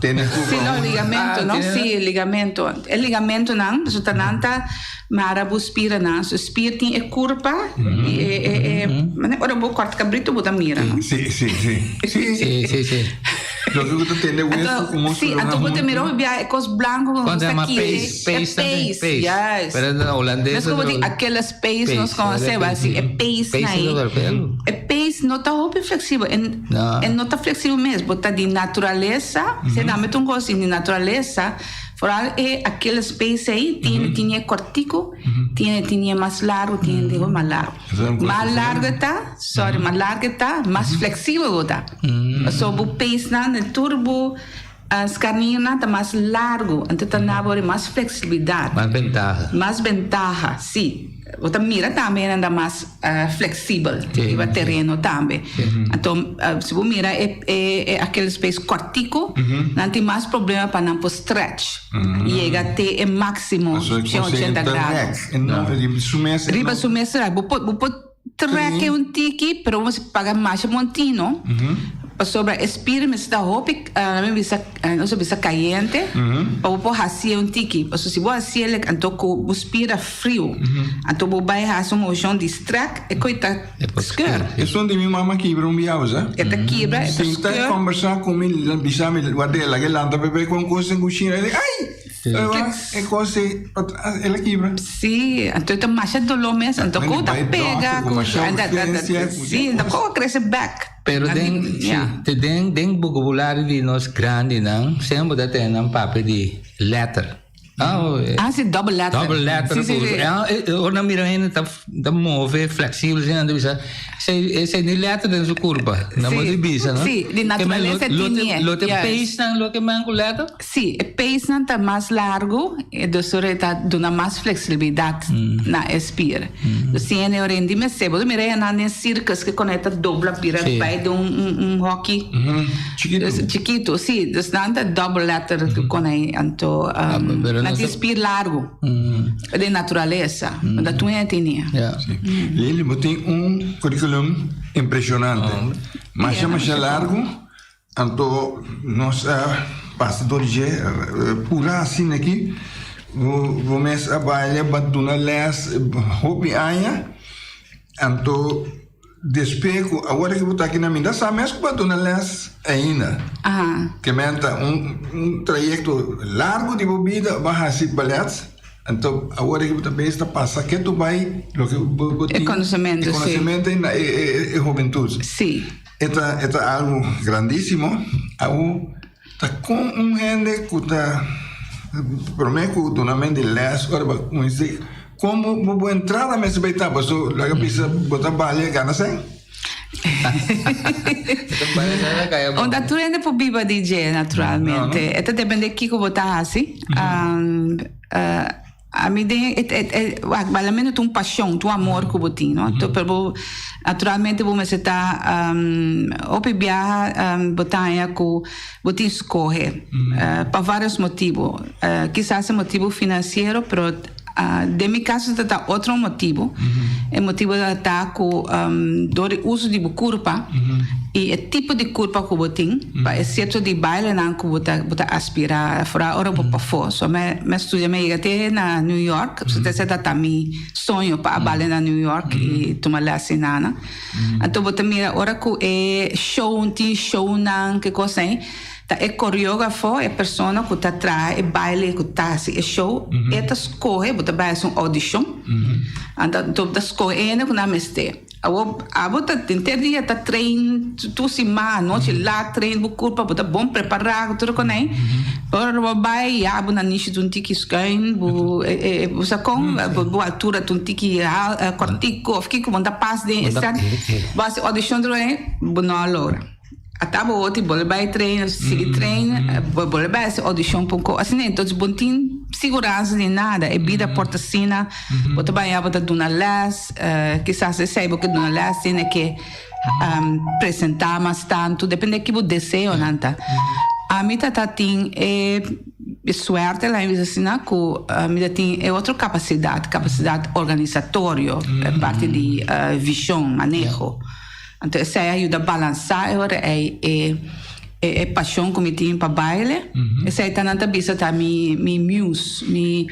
tene ku. Si, no, ligamento, no? Si, ligamento. E ligamentonan, pasobra ta nan ta mara bo spiranan. So, spir tin e kurpa i e, e, e, manera ora bo kòrta kabritu bo ta mira, no? Si, si, si. Si, si, si. Loke ku ta tende wesu ku Sí, muskulonan anto bo ta huntu. mira hopi bia e kos blanku ku Kon nos ta ta yama kere. peis, E peis tambe, peis, peis. yes. Pero na holandes Mes komo di Achilles peis nos konosé, ba si e peis Peis na no ei. ta pelu. E peis no ta hopi fleksibel. En No. e no ta fleksibel mes. Bo ta di naturalesa, se tambe ta un kos di naturalesa, Vooral e Achilles pees ei tiene tiene kortiku, tiene tiene mas largu, tiene tiene mas largu. Mas largu ta, sorry, mas largu ta, mas fleksibel bo ta. Pasobra bo peesnan den tur bo skarnirnan ta mas largu, anto ta na bo mas fleksibilidat. Mas bentaha. Mas bentaha, si. Bo ta mira tambe nan ta mas fleksibel riba tereno tambe. Anto si bo mira e e Achilles pees kòrtiku, nan tin mas problema pa nan por stretch yega te e máksimo 180 grado. Riba su mes rèk. Bo por bo por trèk e un tiki pero bo mester paga masha montino pasobra e spier mester ta hopi mi bisa Nos a bisa cayente pa bo por hacié un tiki. Pasobra si bo hacié lek anto cu bo spira friu, anto bo bay haci un movecion di strek, e coy ta skeur. Esun di mi mama kibra un biaha, sa. E ta kibra, e ta Sinta skeur. combersa cu mi, bisa mi, ward'é, laga e lanta bebé cu un cos den cushina. E di, ay! E cos ei, el a kibra. Sí, anto e ta masha dolor mes, anto cu ta pega, cu, sí, anto cu a crece bek. Pero den, si, te den, den vocabulario di nos grandinan, semper ta tene nan papia di letter. Ah, ah si, double letter. Double letter. Si, si, si. Ah, eh, ora nan mira hende ta, ta move, flexibel, asina, nan ta bisa, esei, esei ni letter den su curpa. Nan Si, bo di bisa, no? si, di naturalesa Lo te, tinie, lo te yes. peesnan loke man cu letter? Sí, e peesnan ta mas largu, e dus ora e ta duna mas flexibilidad na e spier. Dus si hende ora hende mester, bo ta mira hendenan den circus ke kono e ta dobla bira Sí. bai den un un un hockey. Chikitu. Dus chikitu, sí. Dus nan ta double letter kono ei, anto Ah, pero nan nos tin ta- spier largu den naturalesa, da tur hende tene. Ja. Sí. Lily, bo tin un curriculum impresionante. Masha, masha largu. Anto nos a pasa dor dje pura asina aki, bo mes a baila, bo a duna les hopi aña, anto despues ku awor ku bo ta aki na mi ta sa mes ku bo a duna les ainda. Ke men ta un trayekto largu di bo bida bo a hasi balet, anto awor ku bo ta bes ta pasa ketu bai loke bo tin E konosementu, e konosementu na e hubentut. Si. E ta e ta algu grandísimo. Awo ta kon un hende ku ta promé ku duna men di lès ora bo kuminsá kon bo bo entrada mester bai ta paso laga bisa bo ta balia gana sèn. Unda tur hende por biba di dje naturalmente. E ta depende kiko bo ta hasi. Ami den e e e wak balamento ta un pasion, ta un amor ku bo tin, no? Anto pero bo naturalmente bo mester ta hopi biaha bo ta haña ku bo tin skohe pa varios motibu. Kisas e motibu finansiero pero den mi kaso ta ta otro motibu. E motibu ta ta ku dor di uso di bo kurpa i e tipo di kurpa ku bo tin pa e sierto di bailenan ku bo ta bo ta aspirá foral ora bo pafó. So mi mi a studia mi a yega te na New York so esei ta ta mi soño pa a baile na New York i tuma lès i nana. Anto bo ta mira ora ku e show tin shownan ke kos ei ta e koreografo e persona ku ta traha e baile ku ta hasi e show e ta skohe bo ta bai hasi un audishon anto bo ta skohe e hende ku nan mester. Awor abo ta henter dia ta train tur siman anochi laat train bo kurpa bo ta bon prepará ku tur konei ora bo bai ya bo nanishi ta un tiki skuin bo bo sa kon bo altura ta un tiki kòrtiku òf kiko bo no ta pas den esnan bo hasi audishon tur bo no a logra. Ata bo oti bolbe bai train, sigui train, bo bolbe bai hasi audicion pa un ko asina. Entonces bo no tin siguransa di nada. E bida por ta asina, bo ta baña bo ta duna les, kisas esei bo ke duna les tene ke presenta mas tantu, depende ki bo deseonan ta. Ami ta ta tin e suerte, laga mi bisa asina, ku mi ta tin e otro kapasidat, kapasidat organisatorio, parti di vision, maneho. Anto esei a yuda balansá e ora ei e e pashon ku mi tin pa baile. Esei ta nan ta bisa ta mi mi muse, mi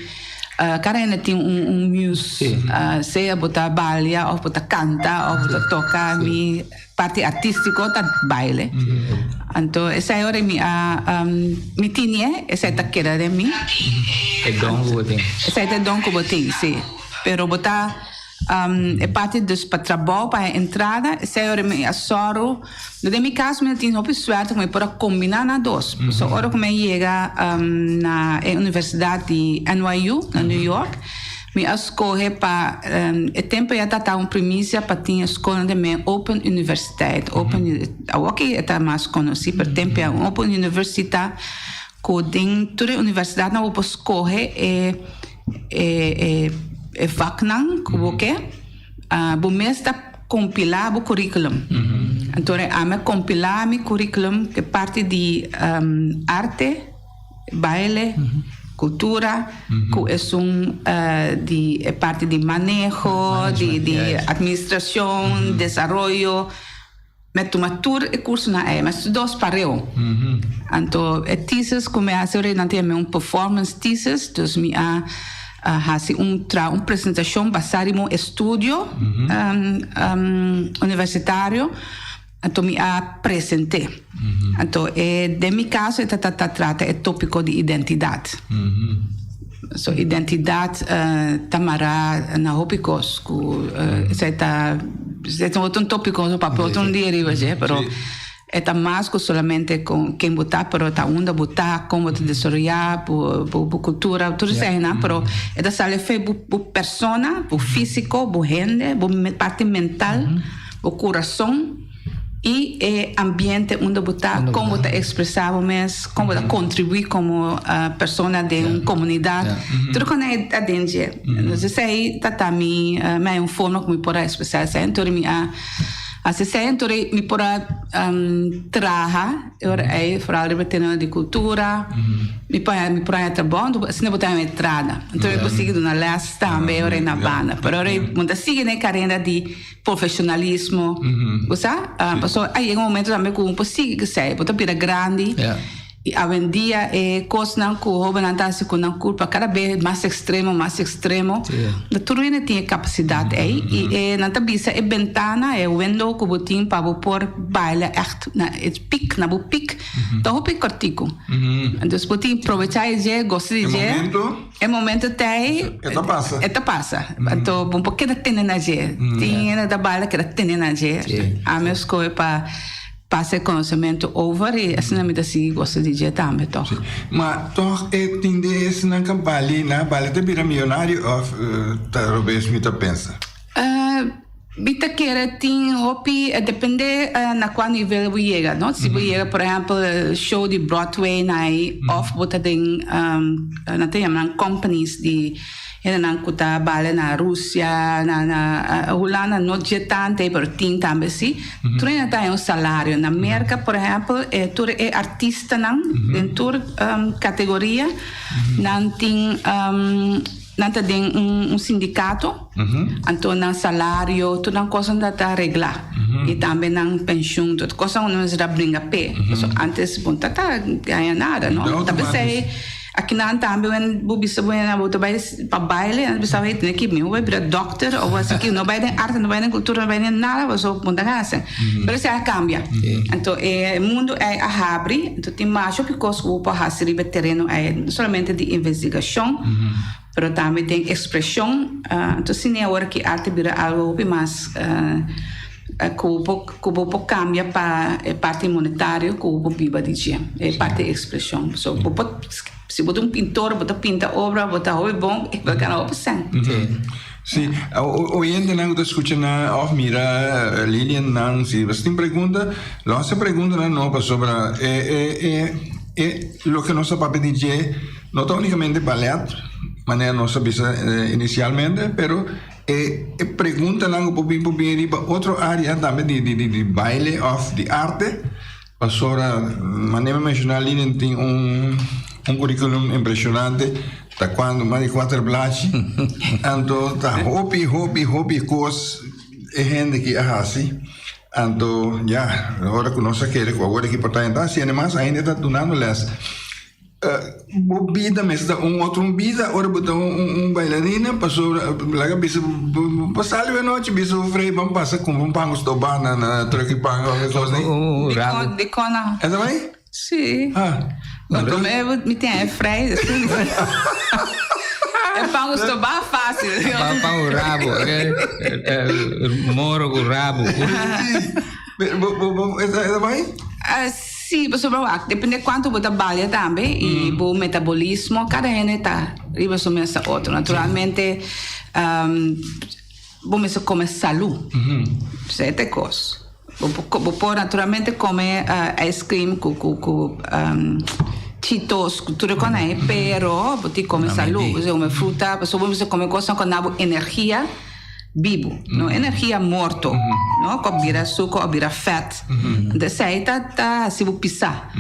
kada hende tin un un muse, sea bo ta balia òf bo ta kanta òf bo ta toka, mi parti artístiko ta baile. Anto esei ora mi a mi tinié, esei ta keda den mi. E don ku bo tin. Esei ta e don ku bo tin, si. Pero bo ta. E parti dus pa trabou, pa e entrada, esei ora mi a sòru. Den mi kaso mi a tin hopi suerte ku mi por a kombiná nan dos. Pasobra ora ku mi a yega na e universidat di NYU na New York, mi a skohe pa e tempu ya ta un primisia pa tin e skolnan den mi Open Universiteit. Open, awoki e ta mas konosí, pero tempu ya un Open University ta ku den tur e universidatnan bo por skohe e. E e vaknan ku bo ke, bo mes ta kompilá bo curriculum. Anto ami a kompilá mi curriculum ku e parti di arte, baile, kultura, ku esun di e parti di maneho, di administrashon, desaroyo. Mi a tuma tur e cursonan ei, mi a studia dos pareu. Anto e thesis cu mi a haci ora nan ta yama un performance thesis, dus mi a haci un traha un presentacion basa riba un estudio universitario, anto mi a presente. Anto e den mi caso e ta ta trata e topico di identidad. So identidad ta mara na hopi cos cu esey ta esey ta otro topico so papia otro dia riba dje pero e ta mas cu solamente con ken bo ta pero ta unda bo ta con bo ta desaroya bo bo cultura tur eseynan pero e ta sali fe bo bo persona bo fisico bo hende bo parti mental bo curason. I e ambiente unda bo ta, kon bo ta ekspresá bo mes, kon bo ta kontribuí komo persona den un komunidat. Tur kon ei ta den dje. Entonces esei ta ta mi mi hay un forma ku mi por a ekspresá esei. Enton mi a hasi esei, enton mi por a traha e ora ei foral riba tema di kultura. Mi por mi por haña trabou, enton asina bo ta haña un entrada. Enton mi por sigui duna lès tambe e ora ei na banda. Pero ora ei bo ta sigui den e karera di. Profesionalismo, bo sa? Pasobra a yega un momento tambe ku bo por sigui kesei, bo ta bira grandi i awendia e kosnan ku hobennan ta hasi ku nan kurpa kada bes mas ekstremo, mas ekstremo. No tur hende tin e kapasidat ei i e nan ta bisa e bentana, e window ku bo tin pa bo por baila ègt na e pik, na bo pik ta hopi kòrtiku. Entonces bo tin probechá e dje, gosa di dje. E momento ta ei. E ta pasa. E ta pasa. Anto bo por keda tene na dje. Tin hende ta baila keda tene na dje. Ami a skohe pa pasa e konosementu over i asina mi ta sigui gosa di dje tambe tòg. Ma tòg e tin di esnan ka bali na bali ta bira miyonario òf ta robes mi ta pensa? Mi ta kere tin hopi, e depende na kua nivel bo yega, no? Si bo yega por ehempel show di Broadway na ei of bo ta den nan ta yama nan companies di. Hendenan ku ta bale na Rusia, na na Hulanda no dje tante, pero tin tambe si. Tur hende ta haña un salario. Na Merka, por ehèmpel, e tur e artistanan den tur kategoria nan tin nan ta den un sindikato, anto nan salario, tur nan kosnan ta ta reglá. I tambe nan penshun, tur kosnan ku nan mester a bringa p'e. Pasobra ántes bo no ta ta haña nada, no? Ta p'esei. Akinan tambe wen bo bisa bo hende bo ta bai pa baile, nan ta bisa hey tene ki miho bai bira dokter of asina ki no bai den arte, no bai den kultura, no bai den nada pasobra bo no ta gana asen. Pero esei a kambia. Anto e mundu ei a habri, anto tin masha hopi kos ku bo por hasi riba e tereno ei, no solamente di investigashon, pero tambe den ekspreshon. Anto asina awor ki arte bira algu hopi mas Ku bo ku bo por kambia pa e parti monetario ku bo por biba di dje, e parti ekspreshon. So bo por si bo ta un pintor bo ta pinta obra bo ta hopi bon e por gana hopi sèn. Si, oyentenan ku ta skucha nan òf mira Lilian nan si boso tin pregunta lo hasi preguntanan no pasobra e e e e loke nos ta papia di dje no ta únikamente balèt manera nos a bisa inisialmente pero E e preguntanan ku por bin por bin riba otro área tambe di di di baile òf di arte, pasobra manera mi menshoná Lilian tin un un kurikulum impreshonante ta kuantu mas di kuater blachi anto ta hopi hopi hopi kos e hende ki a hasi anto ya ora ku nos a kere ku awor aki por ta hasiendo mas ainda e ta dunando lès. Bo bida mester ta un otro un bida ora bo ta un bailarina pasobra laga bisa bo pa sali un anochi bisa bo frei ban pasa kumpra un pan ku stobá na na truck di pan òf kos ni. Dikon no? Esa bai? Si. Promé mi tin e frei e pan ku stobá fásil. Pan ku rabo moro ku rabo. Esa bai? Sí, pasobra wak, depende kuantu bo ta balia tambe i bo metabolismo, kada hende ta riba su mes ta otro. Naturalmente bo mester kome salú, esei ta e kos. Bo bo por naturalmente kome ice cream ku ku ku chitos ku tur e kos ei, pero bo tin kome salú, bo mester kome fruta, pasobra bo mester kome kosnan ku na bo energia. bibu, no energia morto, no, ku a bira suku o bira fèt. Anto esei ta ta hasi bo pisá.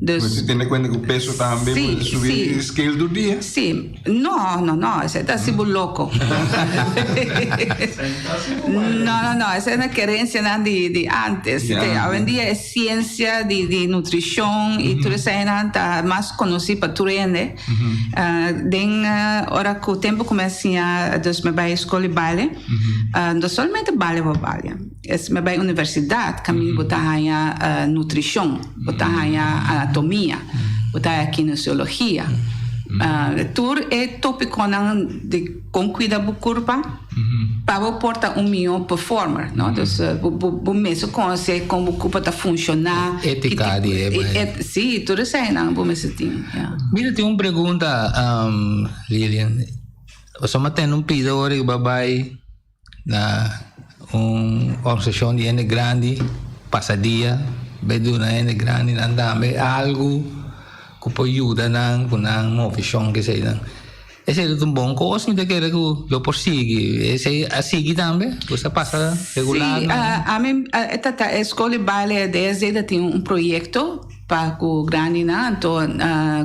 Dus. Bo ta tene kuenta ku peso tambe bo ta subi scale tur dia? Sí, no, no, no, esei ta hasi bo loko. No, no, no, esei ta kerensianan di di ántes. Awendia e siensia di di nutrishon i tur eseinan ta mas konosí pa tur hende. Den ora ku tempu ku mi a siña, dus mi a bai skol di baile, no solamente baile bo balia, es mi a bai universidat kaminda bo ta haña nutrishon, bo ta haña anatomia, bo ta haña kinesiologia, tur e topikonan di kon kuida bo kurpa. Pa bo por ta un mihó performer, no? Dus bo bo mester konosé kon bo kurpa ta funshoná. Étika di e bai. Sí, tur eseinan bo mester tin, ya. Mira, tin un pregunta, Lilian. Pasobra mi a tende un pida ora ku bo a bai na un organisashon di hende grandi, pasadia, bai duna hende grandinan tambe algu ku por yuda nan ku nan moveshon, keseinan. Esei ta un bon kos, mi ta kere ku lo por sigui. Esei a sigui tambe? Ku sa pasa regular? Sí, ami e ta ta e skol di baile DSD ta tin un proyekto pa ku grandinan, anto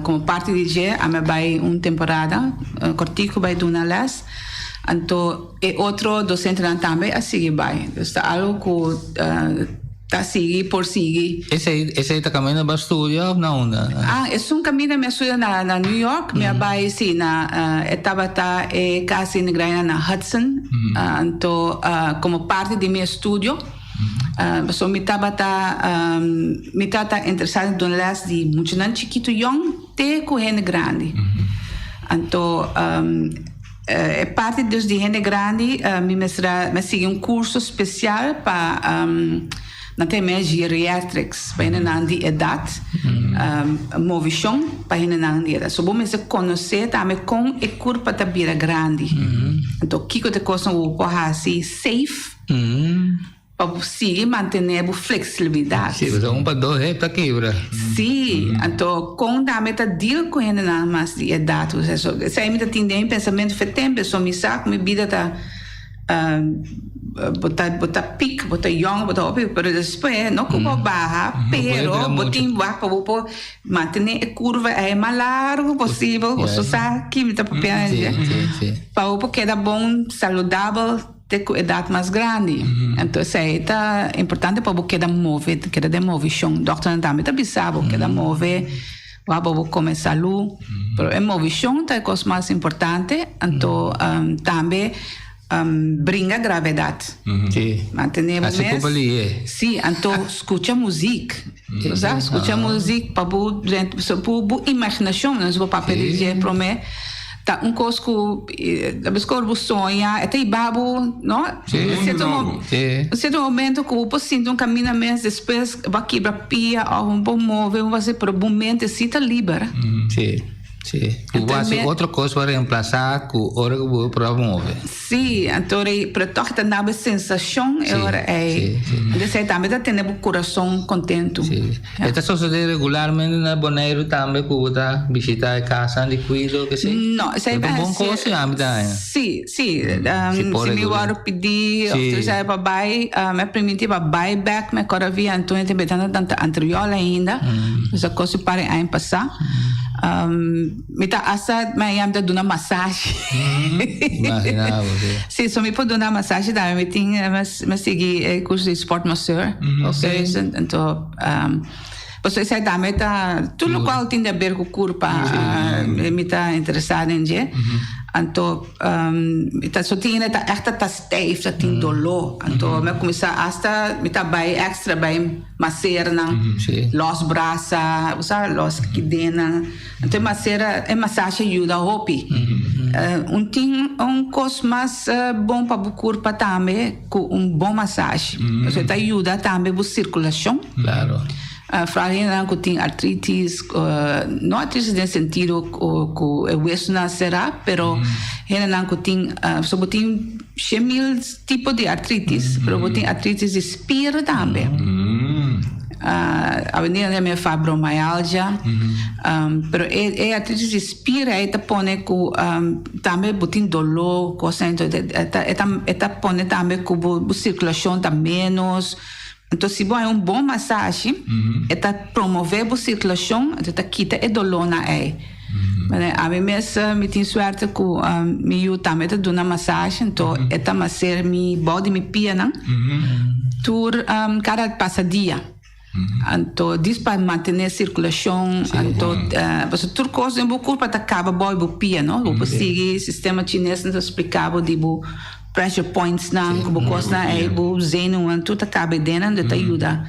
komo parti di dje ami a bai un temporada kòrtiku bai duna lès, anto e otro dosentenan tambe a sigui bai. Dus ta algu ku. Ta sigui por sigui. Esei esei ta kaminda bo a studia of na unda? Ah, esun kaminda mi a studia na na New York. Mi a bai si na e tabata e kas di Negraina na Hudson. Anto komo parti di mi estudio pasobra mi tabata mi tabata interesá den duna lès di muchanan chikitu yòn te ku hende grandi. Anto E parti dus di hende grandi mi mester a mi a sigui un curso special pa nan ta yama geriatrics pa hendenan di edad movishon pa hendenan di edad so bo mester conoce tambe con e curpa ta bira grandi anto kico ta e cosnan cu bo por haci safe. Pa bo sigui mantené bo flexibilidad. Sí, pasobra un pa dos hep ta kibra. Sí, anto kon tambe ta deal ku hendenan mas di edat. Esei mi ta tin den mi pensamentu fe tempu, so mi sa ku mi bida ta bo ta bo ta piek, bo ta yong, bo ta hopi, pero despues no ku bo baha, pero bo tin wak pa bo por mantené e kurva ei mas largu posibel, bo sa ki mi ta papia, pa bo por keda bon saludabel. Te ku edat mas grandi. Anto esei ta importante pa bo keda move, keda den movishon. Dòkternan tambe ta bisa bo keda move, wak bo kome salú. Pero e movishon ta e kos mas importante. Anto tambe bringa gravedat. Mantené bo mes. Sí, anto skucha muzik. Bo sa, skucha muzik pa bo bo imaginashon, nos bo papia di dje promé, ta un kos ku tabes ku ora bo soña e ta hiba bo, no? Un sierto momento ku bo por sinti un kaminda mes despues bo a kibra pia òf bo por move, bo hasi, pero bo mente si ta liber. Sí, sí. Bo hasi otro kos pa remplasá ku ora ku bo por a move. Sí, anto rei, pero tòg ta daba e sensashon e ora ei. Entonces ei tambe ta tene bo kurason kontentu. Sí. E ta sosodé regularmente na Boneiru tambe ku bo ta bishitá e kasnan di kuido ke si? No, esei ta un bon kos si ami ta haña. Sí, sí. Si mi wòrdu pidí òf si mi pa bai, mi a primintí pa bai bèk, mi a kòrda via Antonio ta beta tanta anteriòl ainda. Esei kos un par di aña pasá. Mi ta hasta mi a ta duna masashi. Imagina bo, si. Si, so mi por duna masashi tambe. Mi tin, mi a sigui e curso di sport masseur. Ok. Anto, pasobra esei tambe ta, tur locual tin di haber cu curpa, mi ta interesa den dje. Anto, mi ta, so tin hende ta echt ta stijf, ta tin doló. Anto mi a cuminsa hasta mi ta bay extra bay masernan, los brasa, bo sa, los kidenan. Anto e masera, e masashi a yuda hopi. Un tin un kos mas bon pa bo kurpa tambe ku un bon masashi. Pasobra e ta yuda tambe bo sirkulashon. Klaro. Foral hendenan ku tin artritis, no artritis den sentido ku e wesunan a será, pero hendenan ku tin, pasobra bo tin 100.000 tipo di artritis, pero bo tin artritis di spier tambe. Awendia nan yama e fibromyalgia, pero e artritis di spier ei ta pone ku tambe bo tin doló, kosnan, e ta pone tambe ku bo sirkulashon ta ménos. Anto si bo haña un bon masashi, e ta promové bo sirkulashon, anto e ta kita e dolónan ei. Ami mes mi tin suerte ku mi yu tambe ta duna masashi, anto e ta maser mi bou di mi pianan tur kada pasa dia. Anto dis pa mantené sirkulashon, anto pasobra tur kos den bo kurpa ta kaba bou di bo pia, no? Bo por sigui sistema chines nan ta splika bo di bo pressure points nan ku bo kosnan ei bo zenuwnan tur ta kaba den nan, ta yuda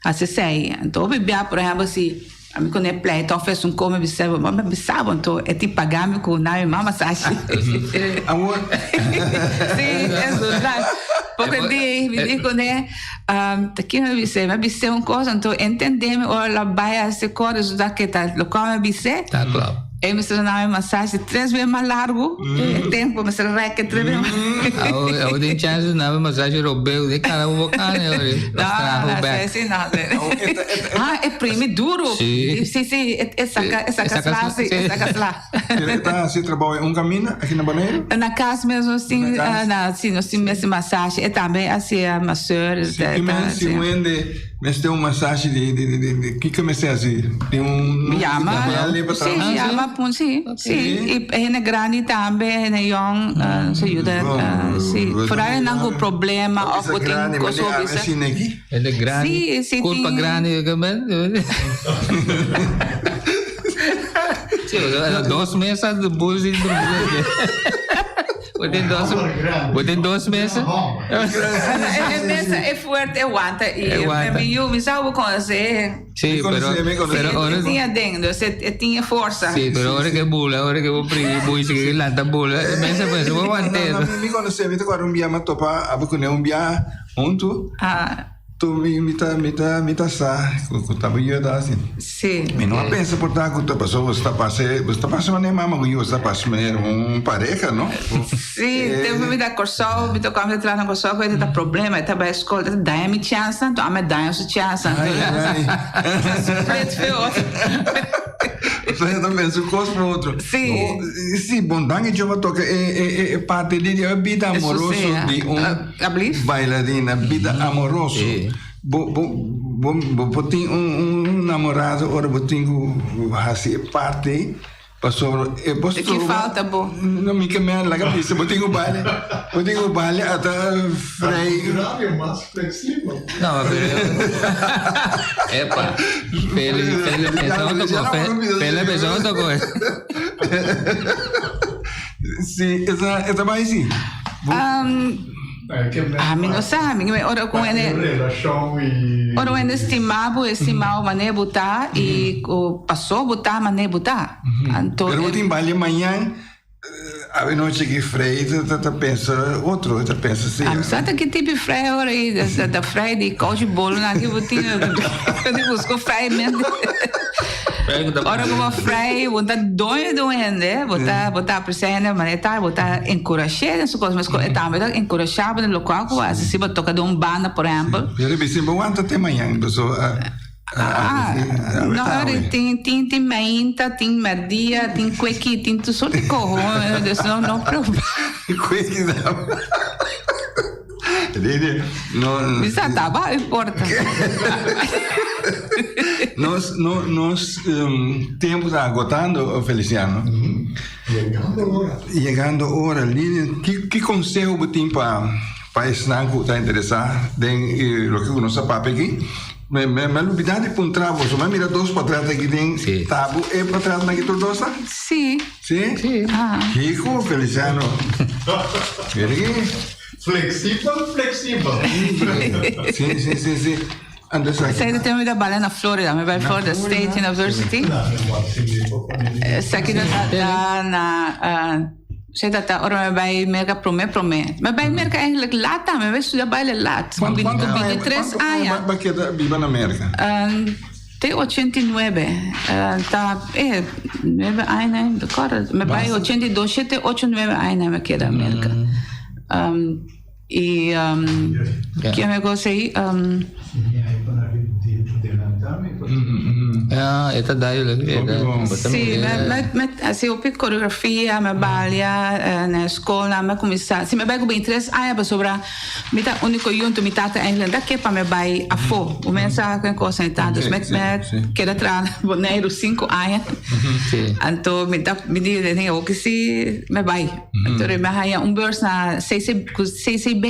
hasi esei. Anto hopi bia por ehèmpel si Ami ku ne pleita of esun kome bisa bo, mama bisa bo anto e tin paga mi ku na mi mama sashi. Awor. Si, es verdad. Poko di mi di ku ne, ta kin mi bis'é? Mi a bis'é un kos anto e ntendé mi ora lo bai hasi kos resulta ke ta lokual mi a bis'é. Ta klop. E mester duna mi masashi tres bes mas largu, e tempo mester rèk tres bes mas. Awor, awor tin chance duna mi masashi robeu den kara bo bocana e ora. No, no, no, si, no. Ah, e primi duru. Si. Si, si, e saka, e saka sla, si, e saka sla. E ta hasi trabou en un kaminda aki na Boneiru? Na kas mes nos tin, na, si, nos tin mes masashi. E tambe hasi masseur. Si, si un hende Mester un masashi di di di di di kiko mester hasi? Tin un numero Yama, di bel pa sí, traha? yama pun sí, sí. I hende grandi tambe, hende yong, nos a yuda, sí. Foral hendenan ku problema òf ku tin kos hopi sa. Hende grandi, Sí, sí kurpa tin. grandi yo men. Sí, dos mesa de bus di Bo tin dos, bo tin dos mesa? E mesa e fuerte, e wanta. I mi yu, mi sa bo konosé. Sí, pero, pero ora... E tin aden, dus e tin e forsa. Sí, pero ora ke bula, ora ke bo primi bui si ke lanta bula, e mesa pues bo want'é. No, no, mi konosé, mi ta kòrda un bia mi a topa abo kuné un bia huntu. Ah. Tu mi mi ta mi ta mi ta sa ku ku ta bo yu ta hasi. Sí. Mi no a pensa por ta ku ta paso bo sta pasa bo sta pasa manera mama ku yu bo sta pasa manera un pareha no. Sí, tempu mi ta Kòrsou mi ta kòmsa traha na Kòrsou ku e ta problema e ta bai skol e ta daña mi chènsnan to ami a daña su chènsnan. Ai ai. Split fe otro. Bo ta pensa un kos pa otro. Sí. Sí, bon danki Jehova toka e e e parti di e bida amoroso di un. Bailarina, bida amoroso. Bo, bo, bo, bo por tin un, un namorado ora bo tin ku hasi e parti pasobra e bo E ki falta bo? No, mi ke men laga bisa bo tin ku baile, bo tin ku baile ata vrij. Horario mas flexibel. No, ma pero Epa, Feli, Feli pensó otro ko, Feli pensó otro ko. Si, esa, esa bai si. Ami no sa, mi ora ku hende ora ku hende stima bo, e stima bo manera bo ta i ku pasó bo ta manera bo ta. Anto Pero bo tin baile mañan, avenochi ki Frei ta ta pensa otro, ta pensa si. Ami sa ta ki tipo Frei ora ei, ta Frei di kouchi bolo nan ki bo tin, bo tin buska Frei mes. Ora ku bo frei, bo ta doño di un hende, bo ta bo ta apresia hende manera e ta, bo ta enkurash'é den su kos, meskos e tambe ta enkurashá bo den lokual ku bo hasi. Si bo toka den un banda, por ehèmpel. Pero bisa bo wanta te mañan, paso Ah, no, ora tin tin tin mainta, tin merdia, tin kweki, tin tur sorti koho, dus no no preokupa. Kweki Bisa taba importa. Nos, no, nos um, tempo ta agotando, Feliciano. Llegando ora. Llegando ora. Lilian, ki, ki conseho bo tin pa pa esnan ku ta interesá den eh, loke ku nos a papia aki? Me, me, me lubidá di puntra bo, so me mira dos portret aki den Sí. tabu e portretnan aki tur dos ta? Sí. Sí? Sí. Ah. Kiko, Feliciano? Mira aki. Flexibel, flexibel. Sí, sí, sí, sí. Antes aki. Esaki ta mi ta bala na Florida, mi bai Florida State University. Esaki ta ta na esaki ta ta ora mi bai Merca prome prome. Mi bai Merca eigenlijk laat tambe, mi bai studia baile laat. Cuanto Ku aña 23 aña. ba keda biba na Merca? Te 89, ta eh nuebe aña, mi acorda, mi bai 82, shete, ocho, nuebe aña mi keda Merca. Y kier mi cosa ahí? Ah, e ta duidelijk. E ta, Sí, me, me, me, así hopi coreografia, me balia, na school, na me cuminsa. Sí, me bai cu 23 aña pasobra Mi ta unico yu, mi tata eigenlijk ta ke pa mi bai afo. Bo mester sa ken cos ei ta. Dus mi keda traha na Boneiru cinco aña. Anto mi ta mi di den hoki si mi bai. Anto mi haya un beurs na CCB.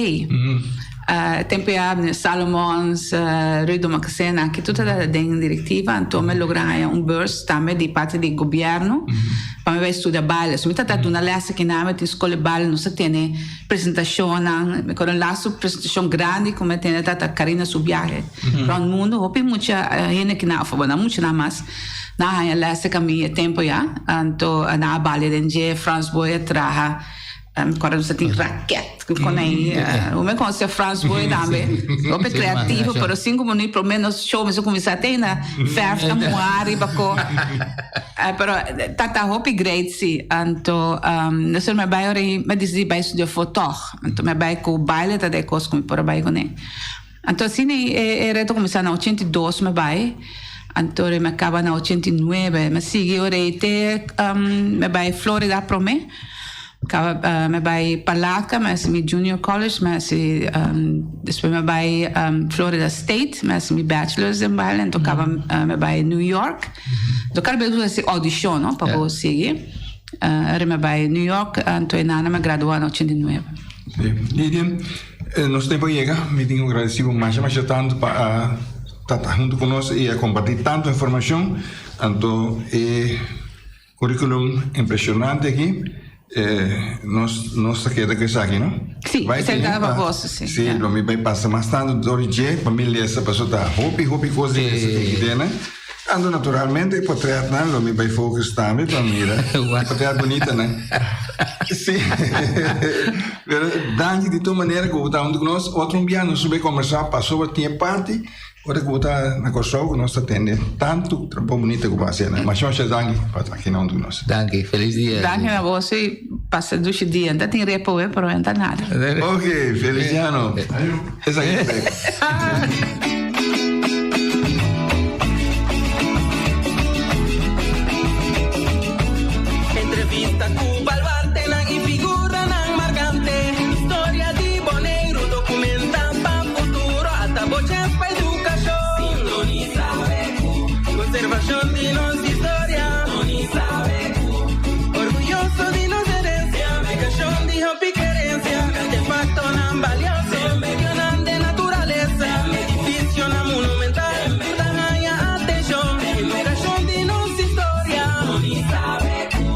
Tempo ya Salomons, Ruud Domacassé aki tur ta den directiva. Anto mi logra haya un beurs tambe di parti di gobierno pa mi bai studia baile. So mi ta duna les aki nan, mi tin scol di baile, nos ta tene. Presentashonnan, mi kòrda lastu presentashon grandi ku mi a tene ta Karina su biahe rònt mundu. Hopi mucha hende ki nan a foba, no mucha nan mas, nan a haña lès di kaminda e tempu ya. Anto nan a balia den dje, Frans Boy a traha, mi kòrda nos a tin raket ku kon ei. Bo me konosé Frans Boy tambe, hopi kreativo, pero sinku minüt promé nos show mester kuminsá te na fèrf ta muhá riba ko. Pero ta ta hopi great si. Anto despues mi a bai ora mi a disidi bai studia afo tog. Anto mi a bai ku baile ta e kos ku mi por a bai kuné. Anto asina e reto kuminsá na 82 mi a bai. Anto mi a kaba na 89. Mi a sigui ora ei te mi a bai Florida promé. Kaba mi bai Palaca, mi hasi mi junior college, mi hasi despues mi bai Florida State, mi hasi mi bachelors den baile, anto kaba mi bai New York. Anto kada bes bo hasi audicion no pa bo sigui. Ora mi bai New York, anto e nana mi a gradua na 89. Lidia, nos tempo a yega, mi tin ku gradisi bo masha masha tantu pa a ta huntu ku nos i a komparti tantu informashon, anto e Curriculum impresionante aki. Nos nos ta keda ku esaki no? Sí, esaki ta pa boso, sí. Sí, lo mi bai pasa mas tantu dor di dje pa mi lesa pasobra ta hopi hopi kos di lesa tin aki dena. Anto naturalmente e potretnan lo mi bai focus tambe pa mira. E potret bunitanan. Si. Pero danki di tur manera ku bo ta huntu ku nos. Otro un bia nos lo bai kombersá pasobra tin e parti ora ku bo ta na Kòrsou ku nos ta tende tantu trabou bunita ku bo hasi anan. Masha masha danki pa ta aki huntu ku nos. Danki. Felis dia. Danki na bo si. Pasa dushi dia. Nta tin repo we pero nta nada. Ok, felis dia no. Esaki ta.